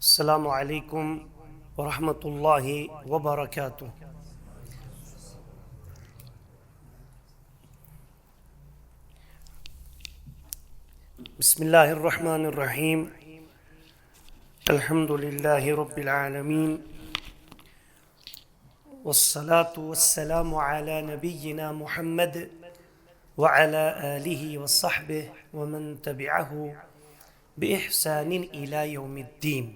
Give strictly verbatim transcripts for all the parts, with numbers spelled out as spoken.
السلام عليكم ورحمة الله وبركاته. بسم الله الرحمن الرحيم. الحمد لله رب العالمين. والصلاة والسلام على نبينا محمد وعلى آله وصحبه ومن تبعه بإحسان إلى يوم الدين.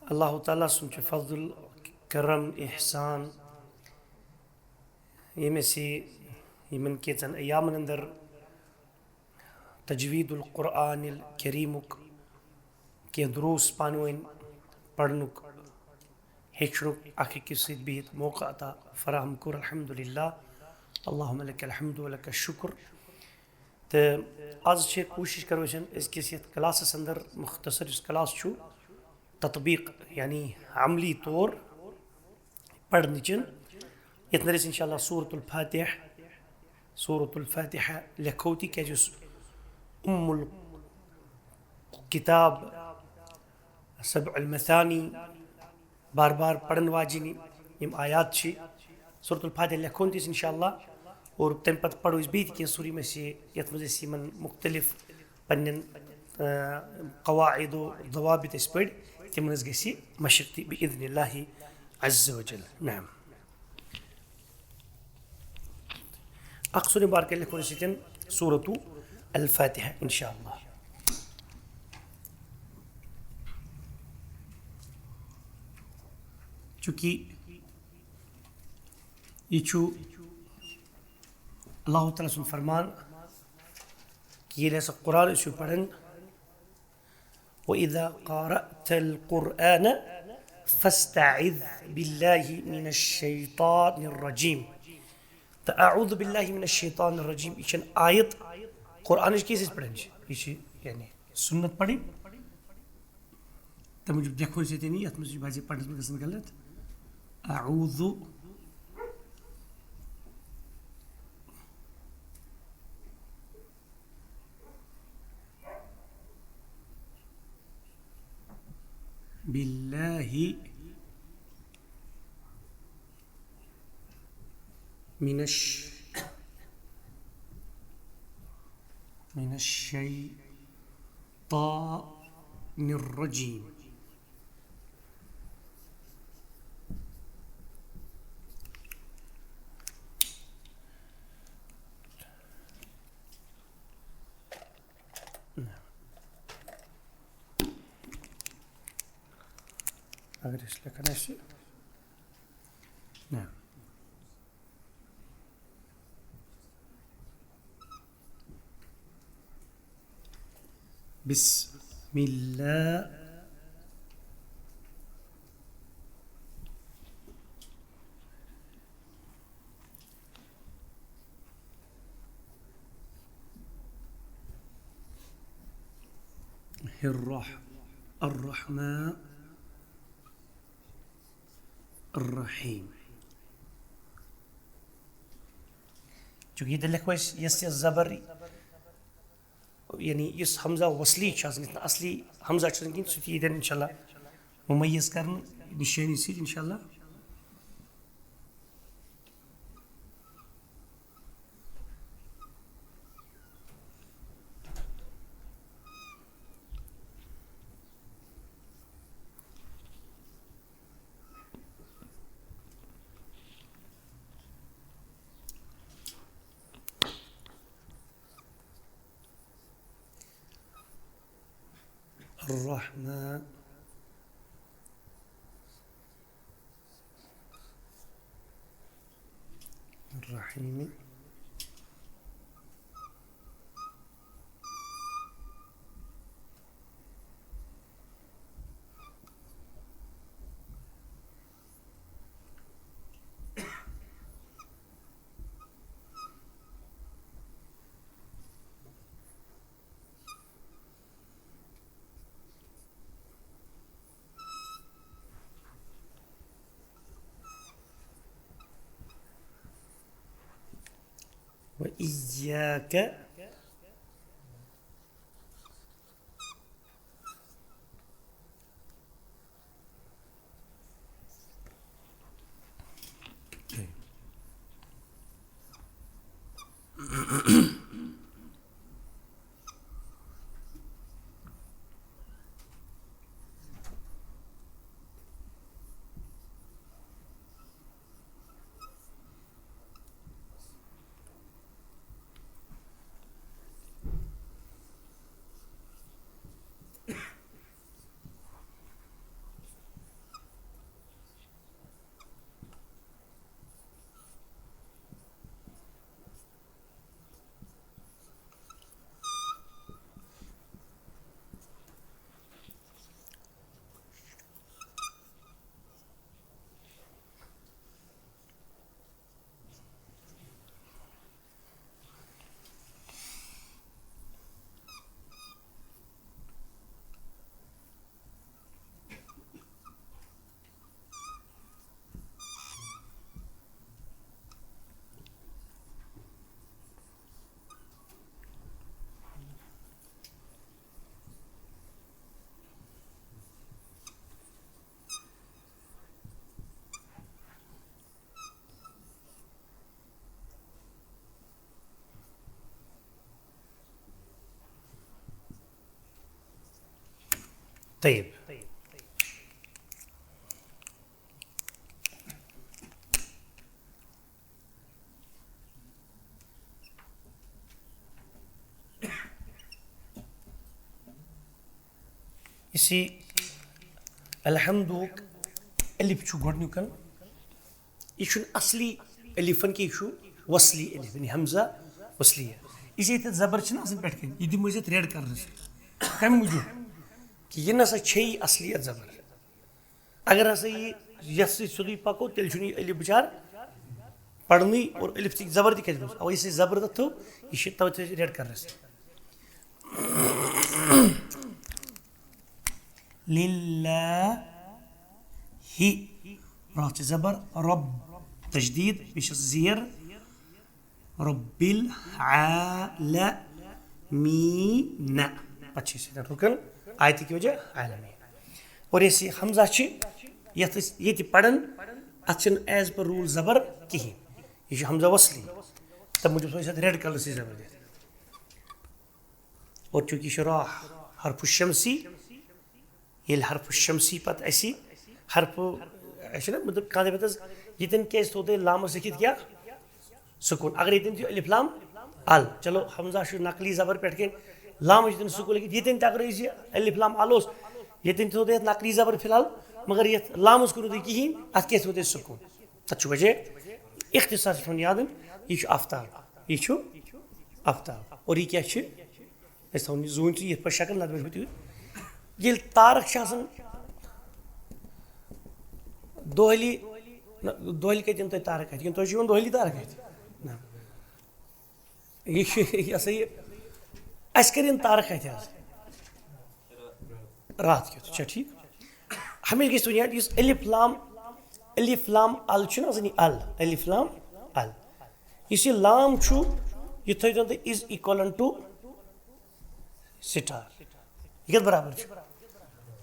اللہ تعالیٰ سُنٛد چھُ فضل، کرم، احسان، ییٚمۍ اَسہِ یہِ، یِمن کینٛژن ایامن اندر تجوید القرآن الکریمُک کینٛہہ دروس پانہٕ ؤنۍ پرنُک، ہیٚچھنُک، اکھ أکِس سۭتۍ بِہِتھ موقع عطا فراہم کوٚر۔ الحمدللہ، اللہم لک الحمد و لک الشکر۔ تہٕ از چھِ کوٗشِش کرو أسۍ أزکِس یَتھ کلاسس اندر، مختصر یُس کلاس چھُ، تطبیق یعنی عملی طور پرنٕچن، یتھ اندر أسۍ انشاءاللہ سورۃ الفاتحہ، سورۃ الفاتحہ لیکھو تہِ، کیازِ یُس ام الکتاب، سبع المثانی، بار بار پرن واجنہِ یِم آیات چھِ، سورۃ الفاتحہ لیکھون تہِ أسۍ انشاءاللہ، اور تمہِ پتہٕ پرو أسۍ بیٚیہِ تہِ کینٛہہ سورہ، یِم اَسہِ یتھ منٛز أسۍ یِمن مختلف پننٮ۪ن، آ، قواعد و ضوابط أسۍ پٔرۍ، تِمن ہٕنٛز گژھِ مشق تہِ بإذن اللہ عز و جل۔ نعم۔ اکھ سورہ مبارکہ لیکھو أسۍ ییٚتٮ۪ن سورۃ الفاتحہ انشاءاللہ۔ چونکہ یہِ چھُ اللہ تعالیٰ سُنٛد فرمان کہِ ییٚلہِ ہسا قرآن ٲسِو پران، وَإِذَا قَرَأْتَ الْقُرْآنَ فَاسْتَعِذْ بِاللَّهِ مِنَ الشَّيْطَانِ الرَّجِيمِ۔ تہٕ اعوذ باللہ من الشیطان الرجیم، یہِ چھَنہٕ آیت قرآنٕچ کینٛہہ، یُس أسۍ پران چھِ۔ یہِ چھِ یعنی سنت پرٕنۍ۔ تَمہِ موٗجوٗب لیکھو أسۍ ییٚتٮ۪ن یہِ، یَتھ منٛز چھُ بعضے پرنَس منٛز گژھان غلط۔ اعوذ باللہ من الش-، من الشیطان الرجیم۔ اگر أسۍ لیکھان آسہِ، نہ۔ بسم اللہ الرح-، الرحمن الرحیم۔ چونکہ ییٚتہِ لیکھو أسۍ یَس یَس زبر، یعنی یُس حمزہ وصلی چھُ آسان، یُس نہٕ اصلی حمزہ چھُ آسان کِہیٖنۍ، سُہ تہِ یی تیٚلہِ انشاءاللہ مُمَیِّز کرنہٕ نِشٲنی سۭتۍ انشاءاللہ۔ الرحمن الرحیم۔ وإياك، طيب. یُس یہِ الحمدُک الف چھُ گۄڈٕنیُک، یہِ چھُنہٕ اصلی الفن کینٛہہ، یہِ چھُ وصلی الف، یعنی حمزہ وصلیہ۔ یُس ییٚتٮ۪تھ زبر چھِنہٕ آسان پٮ۪ٹھ کَنہِ، یہِ دِمو أسۍ یَتھ red colour سۭتۍ۔ کَمہِ موٗجوٗب؟ کہِ یہِ نہ سا چھے یہِ اصلی یَتھ زبر۔ اگر ہسا یہِ یَتھ سۭتۍ سیوٚدُے پَکو، تیٚلہِ چھُنہٕ یہِ الف بِچار پَرنُے اور الف تہِ زبر تہِ کَتہِ روٗز؟ اَوَے یُس یہِ زبر تَتھ تھوٚو، یہِ چھِ تَوَے تھٲو أسۍ red colour سۭتۍ۔ لِلّٰہِ۔ راتھ چھِ زبر رب، تشدید، بیٚیہِ چھَس زیر۔ رب العالمین۔ پتہٕ چھِ أسۍ ییٚتٮ۪ن رُکان، آیتہِ کہِ وجہ عالمین۔ اور یُس یہِ حمزہ چھِ، یَتھ أسۍ ییٚتہِ پَران، اَتھ چھِنہٕ as per rule زبر کِہیٖنۍ۔ یہِ چھُ حمزہ وصلی۔ تَمہِ موٗجوٗب چھِ أسۍ اَتھ red colour سۭتۍ زبر دِتھ۔ اور چوٗنٛکہِ یہِ چھُ را، حرف شمسی، ییٚلہِ حرف شمسی پتہٕ اَسہِ حرف، اَسہِ چھُنہ مطلب کانٛہہ دَپہِ حظ، ییٚتٮ۪ن کیٛازِ تھوٚو تۄہہِ لامَس لیکھِتھ کیٛاہ؟ سکوٗن۔ اگر ییٚتٮ۪ن تہِ الف لام ال، چلو حمزہ چھُ نقلی زبر پٮ۪ٹھ کَنہِ، لامَس ییٚتٮ۪ن سکوٗن لیکھِتھ، ییٚتٮ۪ن تہِ اگر أسۍ یہِ الف لام ال اوس، ییٚتٮ۪ن تہِ تھوٚو تۄہہِ یَتھ نقلی زبر فی الحال، مگر یَتھ لامَس کوٚروٕ تۄہہِ کِہیٖنۍ، اَتھ کیٛازِ تھوٚو تۄہہِ سکوٗن؟ تَتھ چھُ وجہ اختصاص تھاوُن یاد، یہِ چھُ آفتاب، یہِ چھُ آفتاب۔ اور یہِ کیٛاہ چھِ؟ أسۍ تھاوون یہِ زوٗنہِ سۭتۍ یِتھ پٲٹھۍ شکل، نتہٕ وٕچھو تُہۍ۔ ییٚلہِ تارک چھِ آسان دۄہلی، نہ، دۄہلی کَتہِ یِن تۄہہِ تارک اَتھِ؟ کِنہٕ تۄہہِ چھِ یِوان دۄہلی تارک اَتھِ؟ نہ۔ یہِ چھُ، یہِ ہسا یہِ، اَسہِ کَرِ یِن تارک اَتھِ حظ؟ راتھ کیُتھ، چھا ٹھیٖک؟ ہمیشہِ گژھِ تھاوُن یاد، یُس الف لام، الف لام ال چھُنہٕ آسان، یہِ ال، الف لام ال۔ یُس یہِ لام چھُ، یہِ تھٲیزیو تُہۍ is equivalent to star۔ یہِ کَتھ برابر چھُ؟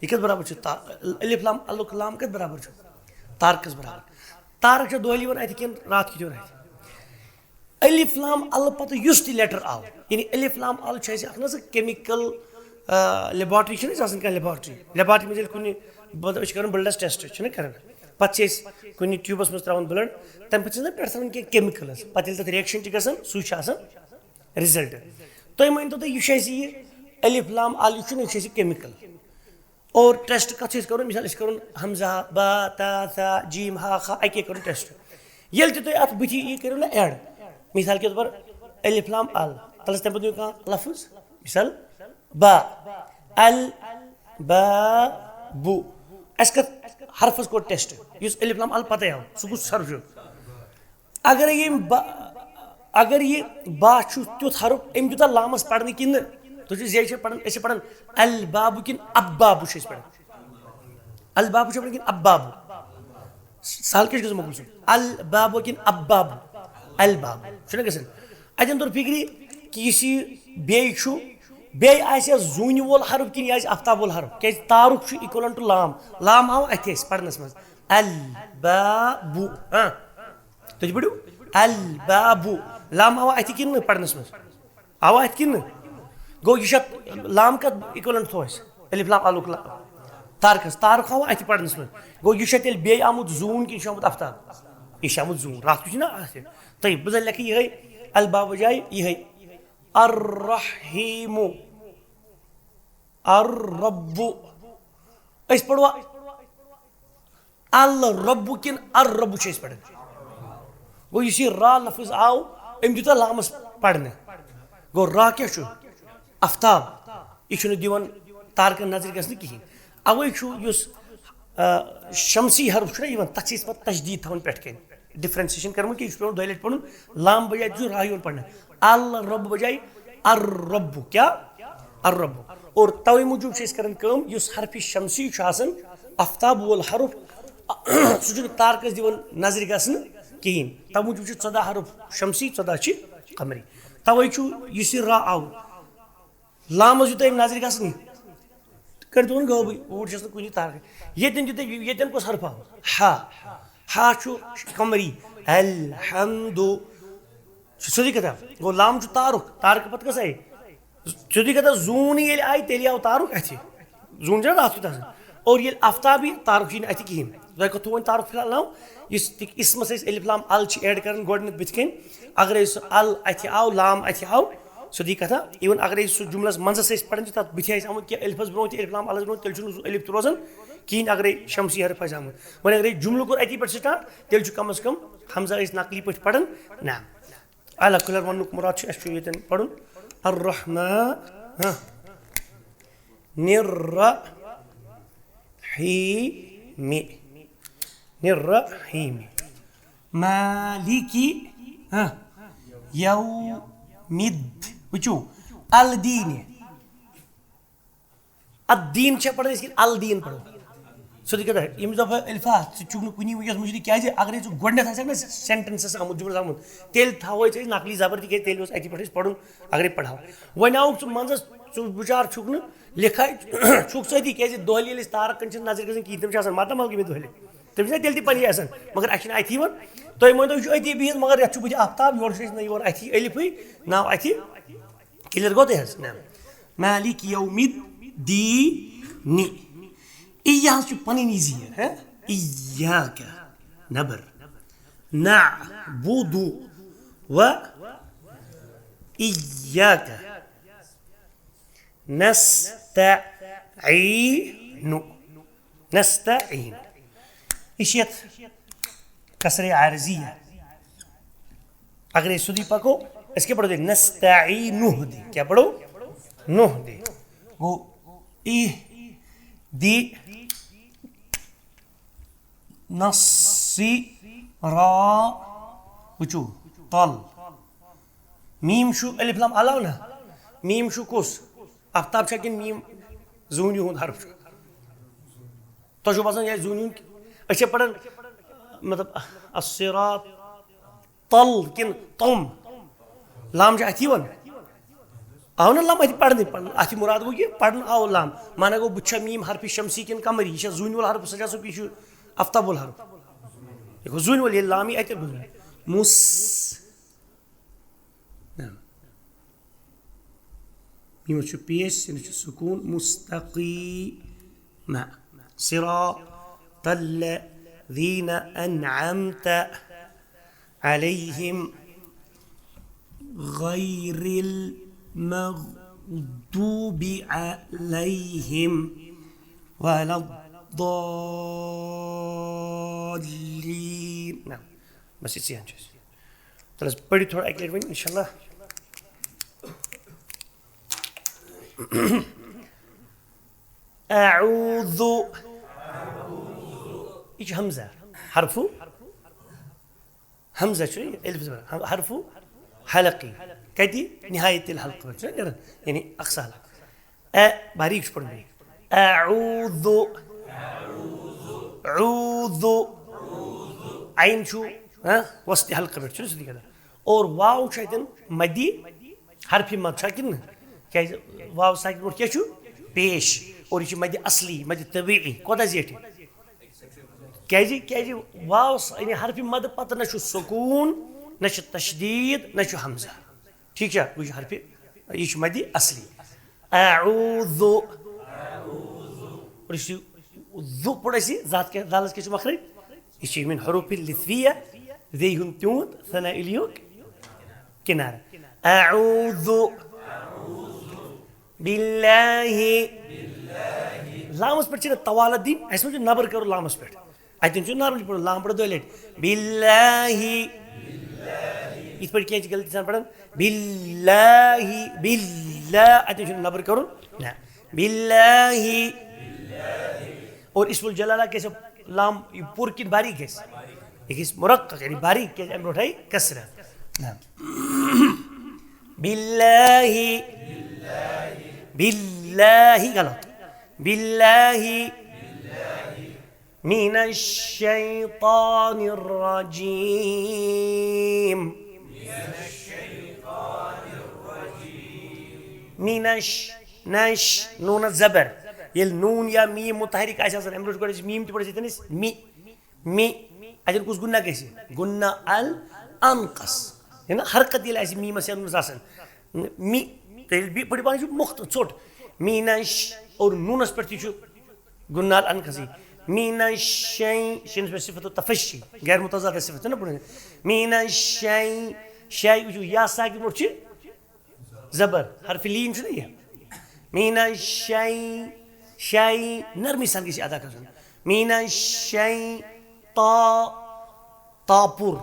یہِ کَتھ برابر چھُ؟ تا-، الف لام الُک لام کَتھ برابر چھُ؟ تارکَس برابر۔ تارک چھا دۄہلہِ یِوان اَتھِ کِنہٕ راتھ کیُتھ یِوان اَتھِ؟ الف لام ال پتہٕ یُس تہِ letter آو، یعنی الف لام ال چھُ اَسہِ اَکھ نہ سا chemical، آ، laboratory چھِنہٕ أسۍ آسان کانٛہہ laboratory، laboratory منٛز ییٚلہِ کُنہِ، مطلب، أسۍ چھِ کَران bloodَس test، چھِنہ کَران؟ پتہٕ چھِ أسۍ کُنہِ tubeَس منٛز ترٛاوان blood، تَمہِ پَتہٕ چھِ نہ پٮ۪ٹھ ترٛاوان کینٛہہ chemicals، پتہٕ ییٚلہِ تَتھ reaction چھِ گژھان، سُے چھُ آسان result۔ تُہۍ مٲنۍ تو تُہۍ، یہِ چھُ اَسہِ یہِ الف لام ال، یہِ چھُنہٕ، یہِ چھُ اَسہِ chemical۔ اور test کَتھ چھِ أسۍ کَرُن؟ مثال، أسۍ کَرُن حمزہ، با، تا، ثا، جیم، ہا، خا، اَکے کَرُن test۔ ییٚلہِ تہِ تُہۍ اَتھ بٕتھِ یہِ کٔرِو نہ add، مثال کے طور پر الف لام ال، تَلَس تَمہِ پَتہٕ یِیہِ کانٛہہ لفظ، مثال، با، ال، با، بو۔ اَسہِ کَتھ حرفَس کوٚر test؟ یُس الف لام ال پَتَے آو، سُہ کُس حرف چھُ؟ اگر ییٚمۍ با-، اگر یہِ با چھُ تیُتھ حرف، أمۍ دیُتہ لامَس پَرنہٕ کِنہٕ نہٕ؟ تُہۍ چھِو زیچھِ پَران، أسۍ چھِ پَران البابُ کِنہٕ ابابُ چھِ أسۍ پَران؟ البابُ چھِ پَران کِنہٕ ابابُ؟ سہل کیٛاہ چھُ گژھان مۄغل صٲب؟ البابُ کِنہٕ ابابُ؟ البابُ۔ چھُنہ گژھان؟ اَتٮ۪ن توٚر فِکرِ کہِ یُس یہِ بیٚیہِ چھُ، بیٚیہِ آسہِ یَتھ زوٗنہِ وول حرف کِنہٕ یہِ آسہِ افتاب وول حرف؟ کیٛازِ تارُک چھُ equivalent to لام۔ لام آو اَتھِ اَسہِ پَرنَس منٛز۔ البابُ۔ ہاں۔ تُہۍ تہِ پٔرِو البابُ۔ لام آوا اَتھِ کِنہٕ نہٕ پَرنَس منٛز؟ آوا اَتھِ کِنہٕ نہٕ؟ گوٚو یہِ چھا لام کَتھ equivalent تھوٚو اَسہِ؟ الف لام الُک لا-، تارکَس۔ تارُک آوا اَتھِ پَرنَس منٛز؟ گوٚو یہِ چھا تیٚلہِ بیٚیہِ آمُت زوٗن کِنہٕ یہِ چھُ آمُت افتاب؟ یہِ چھُ آمُت زوٗن۔ راتھ کُے چھُنہ اَتھِ۔ طیب، بہٕ زَن لیکھٕ یِہوٚے الباب بجایہِ یِہوٚے۔ الرحیٖمُ۔ الربُ۔ أسۍ پَروا الربُ کِنہٕ الربُ چھِ أسۍ پَران؟ گوٚو یُس یہِ را لفظ آو، أمۍ دیُت اَتھ لامَس پَرنہٕ۔ گوٚو را کیٛاہ چھُ؟ افتاب۔ یہِ چھُنہٕ دِوان تارکَن نظرِ گژھنہٕ کِہیٖنۍ۔ اَوَے چھُ یُس، آ، شمسی حرف چھُنہ یِوان، تَتھ چھِ أسۍ پَتہٕ تشدیٖد تھاوان پٮ۪ٹھ کَنہِ۔ Differentiation کَرمٕژ کہِ یہِ چھُ پٮ۪وان دۄیہِ لَٹہِ پَرُن، لام بجایہِ چھُ را یِوان پَرنہٕ۔ الرب بجایہِ الرب۔ کیٛاہ؟ الرب۔ اور تَوَے موٗجوٗب چھِ أسۍ کَران کٲم، یُس حرفِ شمسی چھُ آسان، افتاب وول حرف، سُہ چھُنہٕ تارکَس دِوان نظرِ گژھنہٕ کِہیٖنۍ۔ تَوَے موٗجوٗب چھِ ژۄداہ حرف شمسی، ژۄداہ چھِ قمری۔ تَوَے چھُ یُس یہِ را آو، لامَس دیُت أمۍ نظرِ گژھنہٕ، کٔرۍ تُہُنٛد غٲبٕے، اوٗرۍ چھَس نہٕ کُنہِ تارکَے۔ ییٚتٮ۪ن دیُت أمۍ، ییٚتٮ۪ن کُس حرف آو؟ ہا۔ ہا چھُ قمری۔ الحمد۔ چھُ سیوٚدُے کَتھا۔ گوٚو لام چھُ تارُک۔ تارکہٕ پَتہٕ کۄس آیہِ؟ سیوٚدُے کَتھا، زوٗن ییٚلہِ آیہِ، تیٚلہِ آو تارُک اَتھِ۔ زوٗن چھُنہ تَتھ چھُ تَتھ۔ اور ییٚلہِ آفتاب یی، تارُک چھُ یہِ نہٕ اَتھِ کِہیٖنۍ۔ تۄہہِ کوٚر تھوٚو وۄنۍ تارُک فی الحال ناو، یُس تہِ اسمَس أسۍ الف لام ال چھِ add کَران گۄڈٕنٮ۪تھ بٕتھِ کَنۍ، اگرے سُہ ال اَتھِ آو، لام اَتھِ آو، سیوٚدُے کَتھا۔ Even اگرے سُہ جُملَس منٛزَس أسۍ پَران چھِ، تَتھ بٕتھِ آسہِ آمُت کینٛہہ الفَس برونٛہہ تہِ، الف لام الَس برونٛہہ، تیٚلہِ چھُنہٕ سُہ الف تہِ روزان کِہیٖنۍ، اگرے شمسی حرف آسہِ آمُت۔ وۄنۍ اگرے جُملہٕ کوٚر اَتی پٮ۪ٹھ start، تیٚلہِ چھُ کم از کم ہمزہ أسۍ نقلی پٲٹھۍ پَران۔ نہ، الہ کُلٮ۪ن وَننُک مُراد چھُ، اَسہِ چھُ ییٚتٮ۪ن پَرُن الرحمٰن، ہاں، نِرَحیٖمِ، نِرَحیٖمِ، مالِکِ، ہاں، یومِد، وٕچھِو، الدیٖنِ۔ الدین چھا پڑھان أسۍ کِنہٕ الدین پڑھو؟ سیوٚدُے کتھا، ییٚمہِ دۄہ الفاظ ژٕ چھُکھ نہٕ کُنی وٕنکیٚس مُجرِ، کیازِ اگرے ژٕ گۄڈٕنیتھ آسکھ نہ سینٹنسس آمُت، جملس آمُت، تیٚلہِ تھاوو أسۍ أسۍ نقلی زبر، تِکیازِ تیٚلہِ اوس اتی پٮ۪ٹھ أسۍ پرُن۔ اگرے پڑھاو، وۄنۍ آوُکھ ژٕ منٛزس، ژٕ بِچار چھُکھ نہٕ لیکھان، چھُکھ ژٕ أتی، کیازِ دۄہلہِ ییٚلہِ أسۍ تارک کن چھِ نظرِ گژھان کِہیٖنۍ، تِم چھِ آسان ماتامال گٔمٕتۍ دۄہلہِ، تِم چھِ آسان تیٚلہِ تہِ پننہِ آسان، مگر اَسہِ چھِنہٕ اتی یِوان۔ تُہۍ مٲنۍ تو، یہِ چھُ أتی بِہِتھ، مگر یتھ چھُ بٕتھِ آفتاب، یورٕ چھُ أسۍ نہ یِوان اَتھی الفٕے، نہ اَتھی۔ Clear گوٚو تۄہہِ حظ؟ نہ۔ مالک یوم الدین۔ ای حظ چھُ پنٕنۍ یہِ زیر، ہہ؟ ایاک۔ نبر۔ نعبد و ایاک نستعین۔ نستعین۔ یہِ چھِ یَتھ کسرے عارضی۔ اگر أسۍ سیوٚدُے پکو، أسۍ کیٛاہ پرو تیٚلہِ؟ نستعینہ دِ۔ کیٛاہ پرو؟ نوح دِ۔ گوٚو، اہدِ نصی را، وٕچھِو، تل۔ میٖم چھُ الف لام علاوٕ نہ؟ میٖم چھُ کُس؟ آفتاب چھا کِنہٕ میٖم زوٗنہِ ہُنٛد حرف چھُ؟ تۄہہِ چھُو باسان یہِ آسہِ زوٗنہِ ہُنٛد؟ أسۍ چھِ پران، مطلب، الصراط تل کِنہٕ تم؟ لام چھِ اَتھِ یِوان۔ آو نہ لام اَتہِ پرنہٕ؟ پرنہٕ۔ اَتھ چھِ مُراد گوٚو کہِ پرنہٕ آو لام۔ معنی گوٚو، بہٕ چھا میٖم حرفِ شمسی کِنہٕ قمری؟ یہِ چھا زوٗنہِ وول حرف، سۄ چھا سُہ، یہِ چھُ آفتاب وول حرف؟ یہِ گوٚو زوٗنہِ وول، ییٚلہِ لام یی اَتہِ گوٚو۔ مُس۔ نہ۔ یِمو چھُ پیش، یِمو چھُ سکوٗن۔ مستقیٖم۔ صراط الذین انعمت علیہم غیر المغضوب علیہم ولا الضالین۔ نہ، بس یِژٕے ہن چھِ أسۍ۔ تَلہٕ حظ، پٔرِو تھوڑا اَکہِ لَٹہِ وۄنۍ، اِنشاء اللہ۔ اعوذ۔ یہِ چھُ ہمزہ۔ حرفُ ہمزہ چھُ یہِ، الف زبر۔ حرفُ حلقی۔ کَتہِ؟ نہایت الحلق پٮ۪ٹھ چھُ نیران، یعنی اقصی حلق۔ اے، باریٖک چھُ پَرُن بیٚیہِ۔ اعوذ۔ عوذ۔ عین چھُ، ہاں، وسطِ حلقہٕ پٮ۪ٹھ چھُ سیوٚدُے گژھان۔ اور واو چھُ اَتٮ۪ن مدِ حرفِ مد چھا کِنہٕ نہٕ؟ کیٛازِ واو ساکِن برونٛٹھ کیٛاہ چھُ؟ پیش۔ اور یہِ چھُ مدِ اصلی، مدِ طبیعی۔ کوتاہ زیٹھِ؟ کیٛازِ؟ کیٛازِ واو س-، یعنی حرفِ مد پتہٕ نہ چھُ سکوٗن، نہ چھُ تشدید، نہ چھُ ہمزہ۔ ٹھیٖک چھا؟ وٕچھ حرفِ، یہِ چھُ مدِ اصلی۔ اعوذ۔ اور یُس یہِ ذُ پوٚر اَسہِ، ذات کیٛاہ، دالَس کیٛاہ چھُ مخرج؟ یہِ چھُ من حروف اللثویہ، زے ہُنٛد پیوٗنٛت، ثنا الیُک کنارٕ۔ اعوذ باللہ۔ لامَس پٮ۪ٹھ چھِنہٕ طوالت دِنۍ، اَسہِ ما چھُ نبر کَرُن لامَس پٮ۪ٹھ؟ اَتٮ۪ن چھُ نارملی پَرُن، لام پَرو دۄیہِ لَٹہِ۔ باللہ۔ یِتھ پٲٹھۍ کینٛہہ چھِ غلطی سان پَران، باللہ، باللہ۔ اَتٮ۪ن چھُنہٕ نبر کَرُن۔ نہ۔ باللہ۔ اور اسم الجلالہ کیسے لام، یہِ پوٚر کِنہٕ باریٖک گژھِ؟ یہِ گژھِ مرقق، یعنی باریٖک، کیازِ اَمہِ برونٛٹھ آیہِ کسرہ۔ نہ۔ باللہ۔ باللہ غلط۔ باللہ۔ من الشیطان الرجیم۔ مینش، نش، نوٗنَس زبر۔ ییٚلہِ نوٗن یا میٖم متحرک آسہِ آسان، اَمہِ برونٛٹھ چھُ گۄڈٕ أسۍ میٖم تہِ پَران، ییٚتٮ۪ن أسۍ می، می، اَتٮ۪ن کُس غُنہ گژھِ؟ غُنہ الانقص۔ یعنی حرکت ییٚلہِ آسہِ میٖمَس یا نوٗنَس آسان۔ می، تیٚلہِ بی-، بٔڑِ پَہَن چھُ مُخت-، ژوٚٹ۔ میٖنَش اور نوٗنَس پٮ۪ٹھ تہِ چھُ غُنّہ العنقَ۔ میٖنَش شَے، شیٖنَس پٮ۪ٹھ صفت تفشی، غیر متضادہ صفت چھُنہ پوٚرمُت۔ میٖنَش شَے، شَے وٕچھِو، یا ساکِن برونٛٹھ چھِ زبر، حرف لین چھُنہ یہِ۔ میٖنَش شَے، شَے نرمی سان گژھِ ادا گژھُن۔ میٖنَش شَے، تا، تا پوٗر۔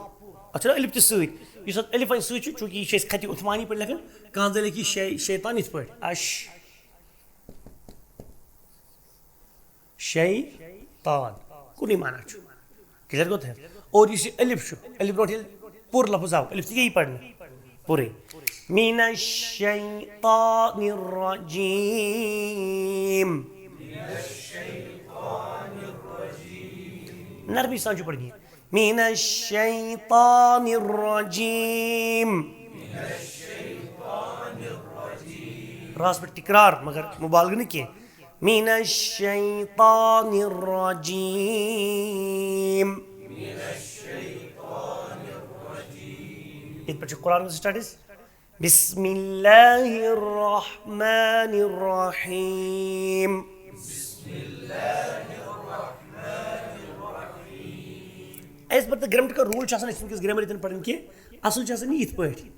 اَتھ چھُنہ الف تہِ سۭتۍ۔ یُس اَتھ الف وۄنۍ سۭتۍ چھُ، چوٗنٛکہِ یہِ چھِ أسۍ خطِ عثمانی پٲٹھۍ لیکھان، کانٛہہ زَن لیکھِ یہِ شَے، شیطان یِتھ پٲٹھۍ۔ اَش، شیطان۔ کُنُے معنی چھُ۔ Clear گوٚو تۄہہِ؟ اور یُس یہِ الف چھُ، الف برونٛٹھ ییٚلہِ پوٗرٕ لفظ آو، الف تہِ یی پَرنہٕ پوٗرٕ۔ من الشیطان الرجیم۔ نرمی سان چھُ پَرُن یہِ۔ من الشیطان الرجیم۔ راس پٮ۪ٹھ تکرار، مگر مبالغہ نہٕ کینٛہہ۔ من الشیطان الرجیم۔ ییٚتہِ پٮ۪ٹھ چھُ قرآن start۔ بسم اللہ الرحمن الرحیم۔ As per the grammatical rule چھُ آسان أسۍ وٕنکیٚس grammar ییٚتٮ۪ن پَران کہِ اَصٕل چھُ آسان یہِ یِتھ پٲٹھۍ۔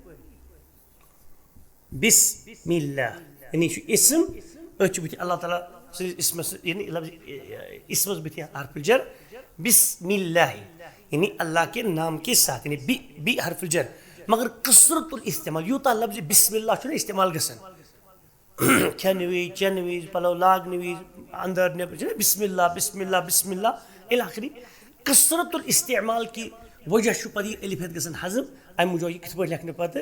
بسم اللہ، یعنی چھُ اسم، أتھۍ چھُ بٕتھِ اللہ تعالیٰ سٕنٛدِس اسمس، یعنی لفظ اسمس بٕتھِ حرف الجر، بسم اللہ، یعنی اللہ کے نام کے ساتھ، یعنی بِ، بِ حرف الجر۔ مگر کثرت الاستعمال، یوٗتاہ لفظ بسم اللہ چھُنہ استعمال گژھان، کھٮ۪نہٕ وِزِ، چٮ۪نہٕ وِزِ، پلو لاگنہٕ وِزِ، اندر نٮ۪بر چھُنہ بسم اللہ، بسم اللہ، بسم اللہ، الی آخری۔ کثرت الاستعمال کہِ وجہ چھُ پتہٕ یہِ الف ہٮ۪تھ گژھان حذف، امہِ موٗجوٗب یہِ کِتھ پٲٹھۍ لیکھنہٕ پتہٕ؟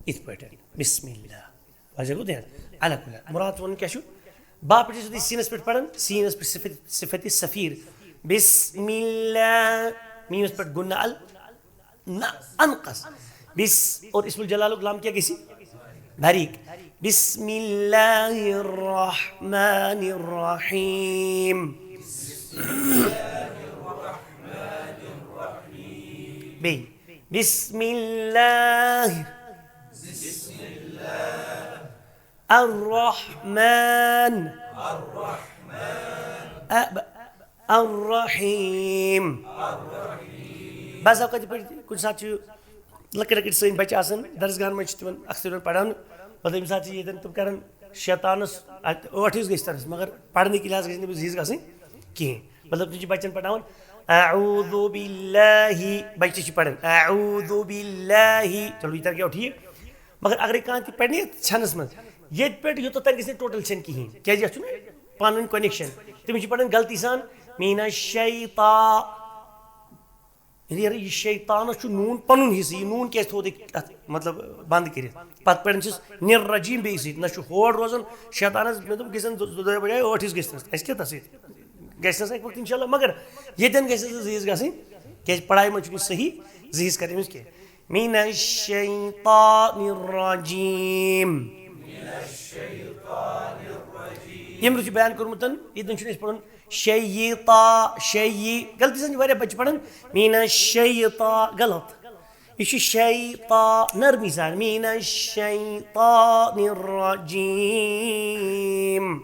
یِتھ پٲٹھۍ، بسم اللہ۔ وجہ گوٚو دین۔ علی کُلِّ حال۔ مراد ووٚن کیٛاہ چھُ؟ با پٮ۪ٹھ چھِ سیٖنَس پٮ۪ٹھ پَران، سیٖنَس پٮ۪ٹھ صفت، صفت سفیر۔ بسم اللہ۔ میٖمَس پٮ۪ٹھ غُنّہ ال-، نہ، انقص۔ بس، اور اسم الجلالُک لام کیٛاہ گژھِ؟ باریٖک۔ بسم اللہ الرحمن الرحیم۔ بیٚیہِ۔ بسم اللہ۔ الرحمن۔ الرحیم۔ بعض اوقات یِتھ پٲٹھۍ کُنہِ ساتہٕ چھُ لۄکٕٹۍ لۄکٕٹۍ سٲنۍ بَچہِ آسان، درسگاہَن منٛز چھِ تِمَن اکثر یِوان پَرنہٕ، مطلب، ییٚمہِ ساتہٕ چھِ ییٚتٮ۪ن تِم کَران شیطانَس اَتہِ ٲٹھ حِصہٕ گٔژھۍ تَرَس، مگر پَرنہٕ کہِ لحاظ گٔژھۍ نہٕ تٔمِس زٕ حِصہٕ گژھٕنۍ کِہیٖنۍ۔ مطلب، تِم چھِ بَچَن پَرناوان، اعوذ باللہ، بَچہِ چھِ پَران، اعوذ باللہ، چلو، یہِ تَر گٔیو ٹھیٖک۔ مگر اگرے کانٛہہ تہِ پرِ نہٕ یتھ ژھٮ۪نس منٛز، ییٚتہِ پٮ۪ٹھ یوٚتتھ تام گژھِ نہٕ ٹوٹل ژھٮ۪ن کِہیٖنۍ، کیٛازِ یتھ چھُنہٕ پنٕنۍ connection۔ تٔمِس چھِ پران غلطی سان، میٖنَ شیطا، یعنی یہِ شیطانس چھُ نوٗن پنُن حصہٕ، یہِ نوٗن کیٛازِ تھوٚو تۄہہِ اتھ، مطلب، بنٛد کٔرِتھ؟ پتہٕ پران چھِس نِر رجیٖم بیٚیہِ سۭتۍ، نہ چھُ ہور روزان شیطانس، مےٚ دوٚپ، گژھن دۄ-، دۄیو بجایہِ ٲٹھ حصہٕ گژھنس، اَسہِ کیٛاہ تتھ سۭتۍ؟ گژھنس اکہِ وقتہٕ انشاءاللہ، مگر ییٚتٮ۪ن گژھِ زٕ حصہٕ گژھٕنۍ، کیٛازِ پڑھایہِ منٛز چھُنہٕ صحیح زٕ حصہٕ کرٕنۍ أمِس کینٛہہ۔ من الشیطان الرجیم۔ ییٚمہِ رُت چھُ بیان کوٚرمُت، ییٚتٮ۪ن چھُنہٕ أسۍ پَرُن شیطا، شیٚیہِ، غلطی سان چھِ واریاہ بَچہِ پَران، میٖنَ شیطا، غلط۔ یہِ چھُ شیطا، نرمی سان، میٖنَ شیطان الرجیم۔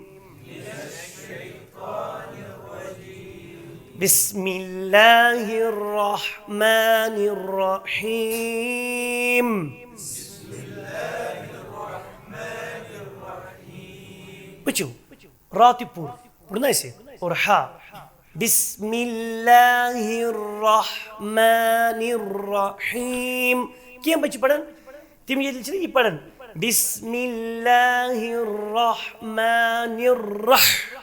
بسم اللہ الرحمن الرحیم۔ وٕچھِو، را تہِ پوٚر، پوٚر نہ اَسہِ؟ اور ہا۔ بسم اللہ الرحمن الرحیم۔ کینٛہہ بَچہِ پَران، تِم ییٚلہِ چھِنہ یہِ پَران، بسم اللہ الرحمن الرح،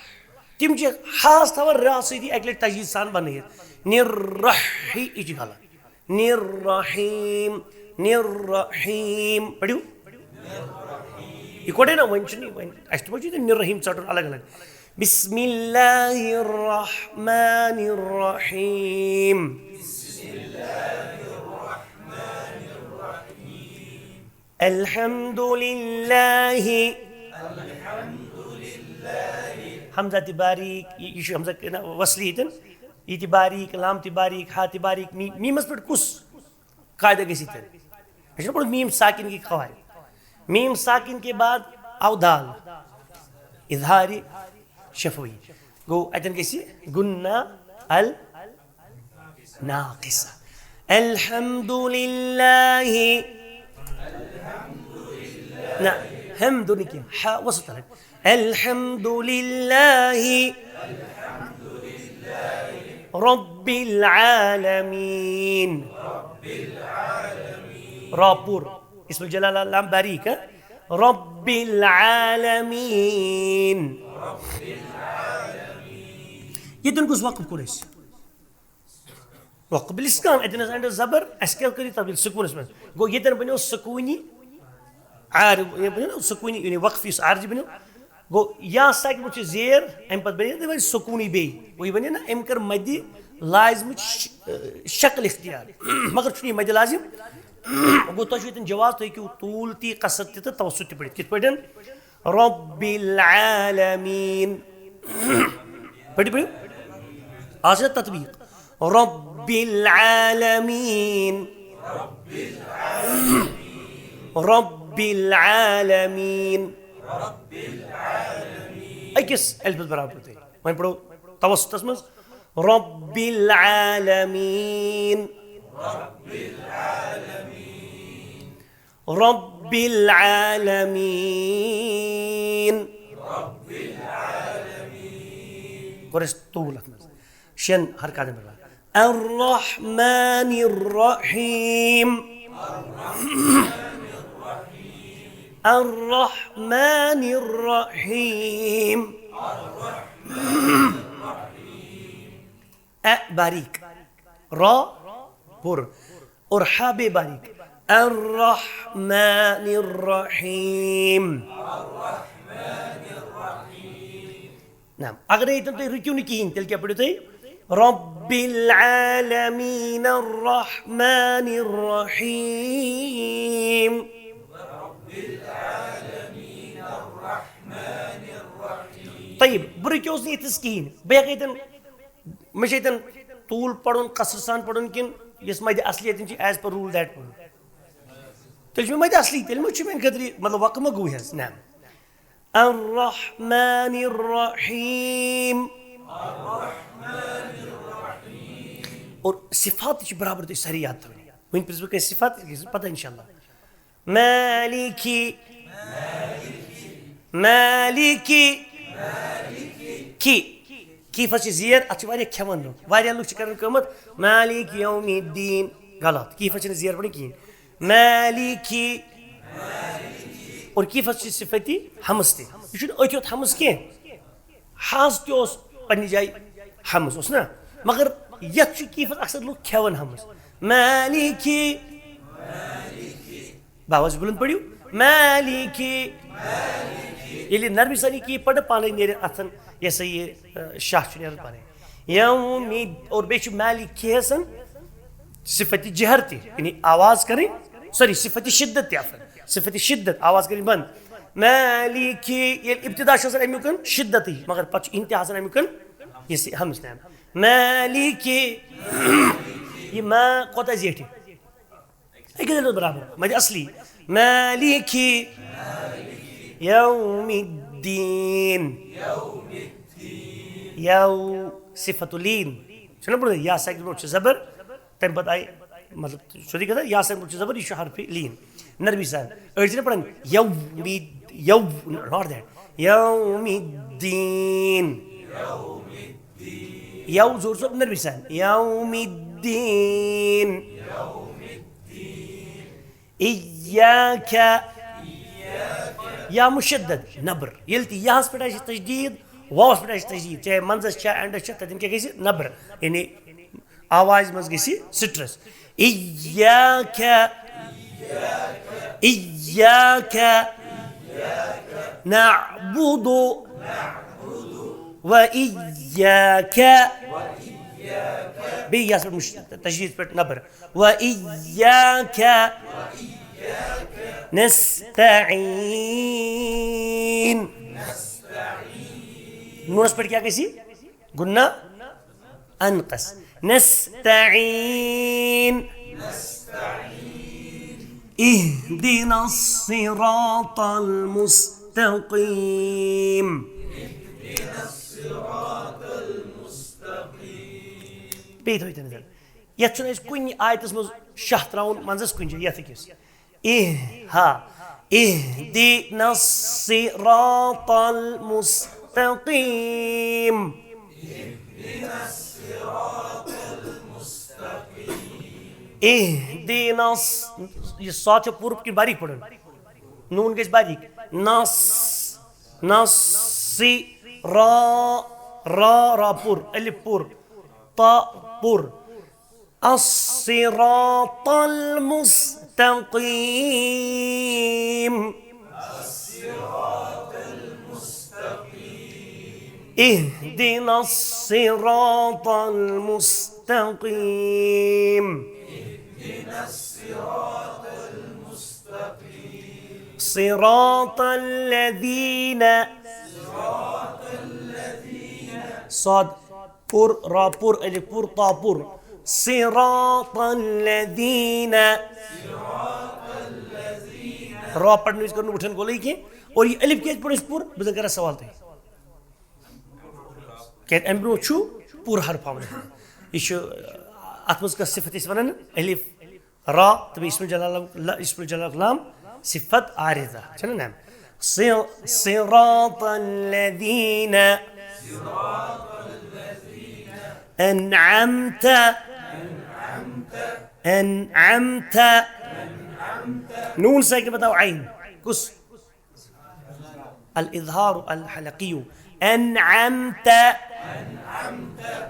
تِم چھِ ہاس تھاوان را سۭتی اَکہِ لَٹہِ تشدیٖد سان بَنٲیِتھ۔ نِرَحِ، یہِ چھِ غلط۔ نِرَحیٖم، نِرَحیٖم۔ پٔرِو۔ یِکوَٹَے نہ، وۄنۍ چھُنہٕ یہِ، وۄنۍ اَسہِ تہِ ما چھُ ییٚتہِ نِرَحیٖم ژَٹُن الگ الگ۔ بسم اللہ الرحمن الرحیم۔ الحمد للہ۔ حمزہ تہِ باریٖک، یہِ، یہِ چھُ حمزہ نہ وصلی ییٚتٮ۪ن۔ یہِ تہِ باریٖک، لام تہِ باریٖک، ہا تہِ باریٖک، می-، میٖمَس پٮ۪ٹھ کُس قاعدہ گژھِ ییٚتٮ۪ن؟ اَسہِ چھُنہ پوٚرمُت میٖم ساکِن کی قواعد۔ میٖم ساکِن کے بعد آو دال۔ اظہار شفوی۔ گوٚو، اتٮ۪ن گژھِ غنہ ال ناقصہ۔ الحمد للہ۔ نہ، حمد نہٕ کینٛہہ، ہا وسط تلک۔ الحمد للہ رب العالمین۔ را پوٗرٕ۔ اسم الجلالہ لام باریک، ہا؟ رب العالمین۔ ییٚتٮ۪ن کُس وقف کوٚر اَسہِ؟ وقف بالاسکان، اتٮ۪ن ٲس اینڈس زبر، اسہِ کیٛاہ کٔر یہِ تبدیل سکوٗنس منٛز؟ گوٚو، ییٚتٮ۪ن بنیو سکوٗنی عارض، یہِ بنیو نا سکوٗنی، یعنی وقف یُس عارضی بنیو۔ گوٚو، یا ساکن چھُ زیر، امہِ پتہٕ بنے نہ وۄنۍ سکوٗنی بیٚیہِ۔ گوٚو، یہِ بنے نہ أمۍ کٔر مدِ لازمٕچ ش-، شکل اختیار، مگر چھُنہٕ یہِ مدِ لازم۔ گوٚو، تۄہہِ چھُو ییٚتٮ۪ن جواز، تُہۍ ہیٚکِو طول تہِ، قصر تہِ تہٕ توسط تہِ پٔرِتھ۔ کِتھ پٲٹھۍ؟ رب العالمین۔ پٔرِو، پٔرِو۔ آز چھِ تطبیق۔ رب العالمین۔ رب العالمین۔ أکِس الفس برابر تُہۍ۔ وۄنۍ پٔرِو توسطس منٛز۔ رب العالمین۔ رب العالمین۔ کوٚر اَسہِ طول اَتھ منٛز۔ شٮ۪ن حرکاتن پٮ۪ٹھ۔ الرحمن الرحیم۔ الرحمن الرحیم۔ ا باریک، را پُر، اور ہا بے باریک۔ الرحمن الرحیم۔ نعم، اگر ییٚتٮ۪ن تُہۍ رُکِو نہٕ کِہیٖنۍ، تیٚلہِ کیٛاہ پٔرِو تُہۍ؟ رب العالمین الرحمن الرحیم۔ طیب، بہٕ رُکیوس نہٕ ییٚتھس کِہیٖنۍ۔ بہٕ ہٮ۪کہٕ ییٚتٮ۪ن، مےٚ چھِ ییٚتٮ۪ن طول پَرُن، قصر سان پَرُن، کِنہٕ یُس مَدِ اصلی ییٚتٮ۪ن چھِ as per rule that پَرُن؟ تیٚلہِ چھُ مےٚ مَدِ اصلی، تیٚلہِ ما چھُ میٛانہِ خٲطرٕ یہِ، مطلب، وقف ما گوٚو حظ؟ نہ۔ الرحمن الرحیم۔ اور صفات تہِ چھِ برابر تُہۍ سٲری یاد تھاوٕنۍ۔ وۄنۍ پرٛژھٕ بہٕ کٲنٛسہِ صفات، یہِ گژھِ پَتہ اِنشاءاللہ۔ مالکی، مالکی، کی، کیٖفَس چھِ زیر، اَتھ چھِ واریاہ کھٮ۪وان لُکھ۔ واریاہ لُکھ چھِ کران کٲم، مالک یوم الدین۔ غلط، کیٖفَس چھِنہٕ زیر پَرٕنۍ کِہیٖنۍ۔ مالکی۔ اور کیٖفَس چھِ صفتی ہمس تہِ۔ یہِ چھُنہٕ أتھۍ یوت ہمس کینٛہہ۔ ہاس تہِ اوس پننہِ جایہِ ہمس، اوس نا؟ مگر یتھ چھُ کیٖفس اکثر لُکھ کھٮ۪وان ہمس۔ مالکی۔ باوس بلند پٔرِو۔ مالکی۔ ییٚلہِ نرمی سان یہِ کی پرِ، پانے نیرِ اتھن، یہِ ہسا یہِ، ا، شاہ چھُ نیران پانے۔ یوم، اور بیٚیہِ چھُ مالکی ہسن صفت جہر تہِ، یعنی آواز کرٕنۍ، سوری، صفت شدت تہِ آسان۔ صفت شدت، آواز کرٕنۍ بند۔ مالکی، ییٚلہِ ابتدا چھُ آسان امیُک شدتٕے، مگر پتہٕ چھُ انتہا آسان امیُک یہِ سِ-، ہمس نیران۔ مالکی، یہِ ما کوتاہ زیٹھِ؟ أکِس زیٹھِ برابر، مَدِ اصلی۔ مالکی یوم الدین۔ یو صفت لین۔ چھُنہ پَرُن؟ یا ساکن برونٛٹھ چھُ زبر، تَمہِ پَتہٕ آیہِ، مطلب، سیوٚدُے کَتھا، یا ساکن برونٛٹھ چھُ زبر، یہِ چھُ حرفِ لین۔ نرمی سان۔ أڑۍ چھِنہ پَران یومی، یو، not that۔ یوم الدین۔ یو زور صٲب نرمی سان۔ یوم الدین۔ ایاک۔ یا مشدد نبر۔ ییٚلہِ تہِ یاہس پٮ۪ٹھ آسہِ تشدید، واوس پٮ۪ٹھ آسہِ تشدید، چاہے منٛزس چھا، اینڈس چھا، تتٮ۪ن کیٛاہ گژھِ؟ نبر۔ یعنی آوازِ منٛز گژھِ سٹرس۔ ایاک، ایاک نعبد و ایاک۔ بیٚیہِ یاہس پٮ۪ٹھ مش-، تشدید پٮ۪ٹھ نبر۔ و ایاک نستعین۔ نونس پٮ۪ٹھ کیٛاہ گژھِ؟ غنہ انقص۔ نستعین۔ اهدنا الصراط المستقيم۔ بیٚیہِ تھٲوِو تُہۍ نظر۔ یَتھ چھُنہٕ اَسہِ کُنہِ آیتَس منٛز شاہ ترٛاوُن منٛزَس کُنہِ جایہِ، یَتھ أکِس۔ اِہ ہا، اِہدِنَ الصِّرَاطَ الْمُسْتَقِيمَ۔ اِہدِنَ الص-، یہِ صاد چھُ پوٗرٕ کِنہٕ باریٖک پَرُن؟ نوٗن گژھِ باریٖک۔ نَص، نَصِ، را، را، را پوٗرٕ، الف پوٗرٕ، تا پوٗرٕ۔ الصراط المستقيم۔ اهدنا الصراط المستقيم۔ صراط الذين، صاد پوٗرٕ، را پوٗرٕ، الف پوٗرٕ، تا پوٗرٕ۔ صراط الذين۔ را پرنہٕ وِزِ کٔر نہٕ وٕٹھن گۄلٕے کینٛہہ۔ اور یہِ الف کیٛازِ پوٚر اَسہِ پوٗرٕ؟ بہٕ زَن کَرٕ سوال تۄہہِ۔ کیٛازِ اَمہِ برونٛہہ چھُ پوٗرٕ حرف آمُت۔ یہِ چھُ، اَتھ منٛز کۄس صفت أسۍ وَنان؟ الف، را، تہٕ بیٚیہِ اسم الجلال، اسم الجلال لام، صفت عارضہ۔ چھَنہٕ نا؟ ص-، صراط الذين أنعمت، أنعمت۔ نوٗن ساکِن پَتہٕ آو عین۔ کُس؟ الإظهار الحلقي۔ أنعمت۔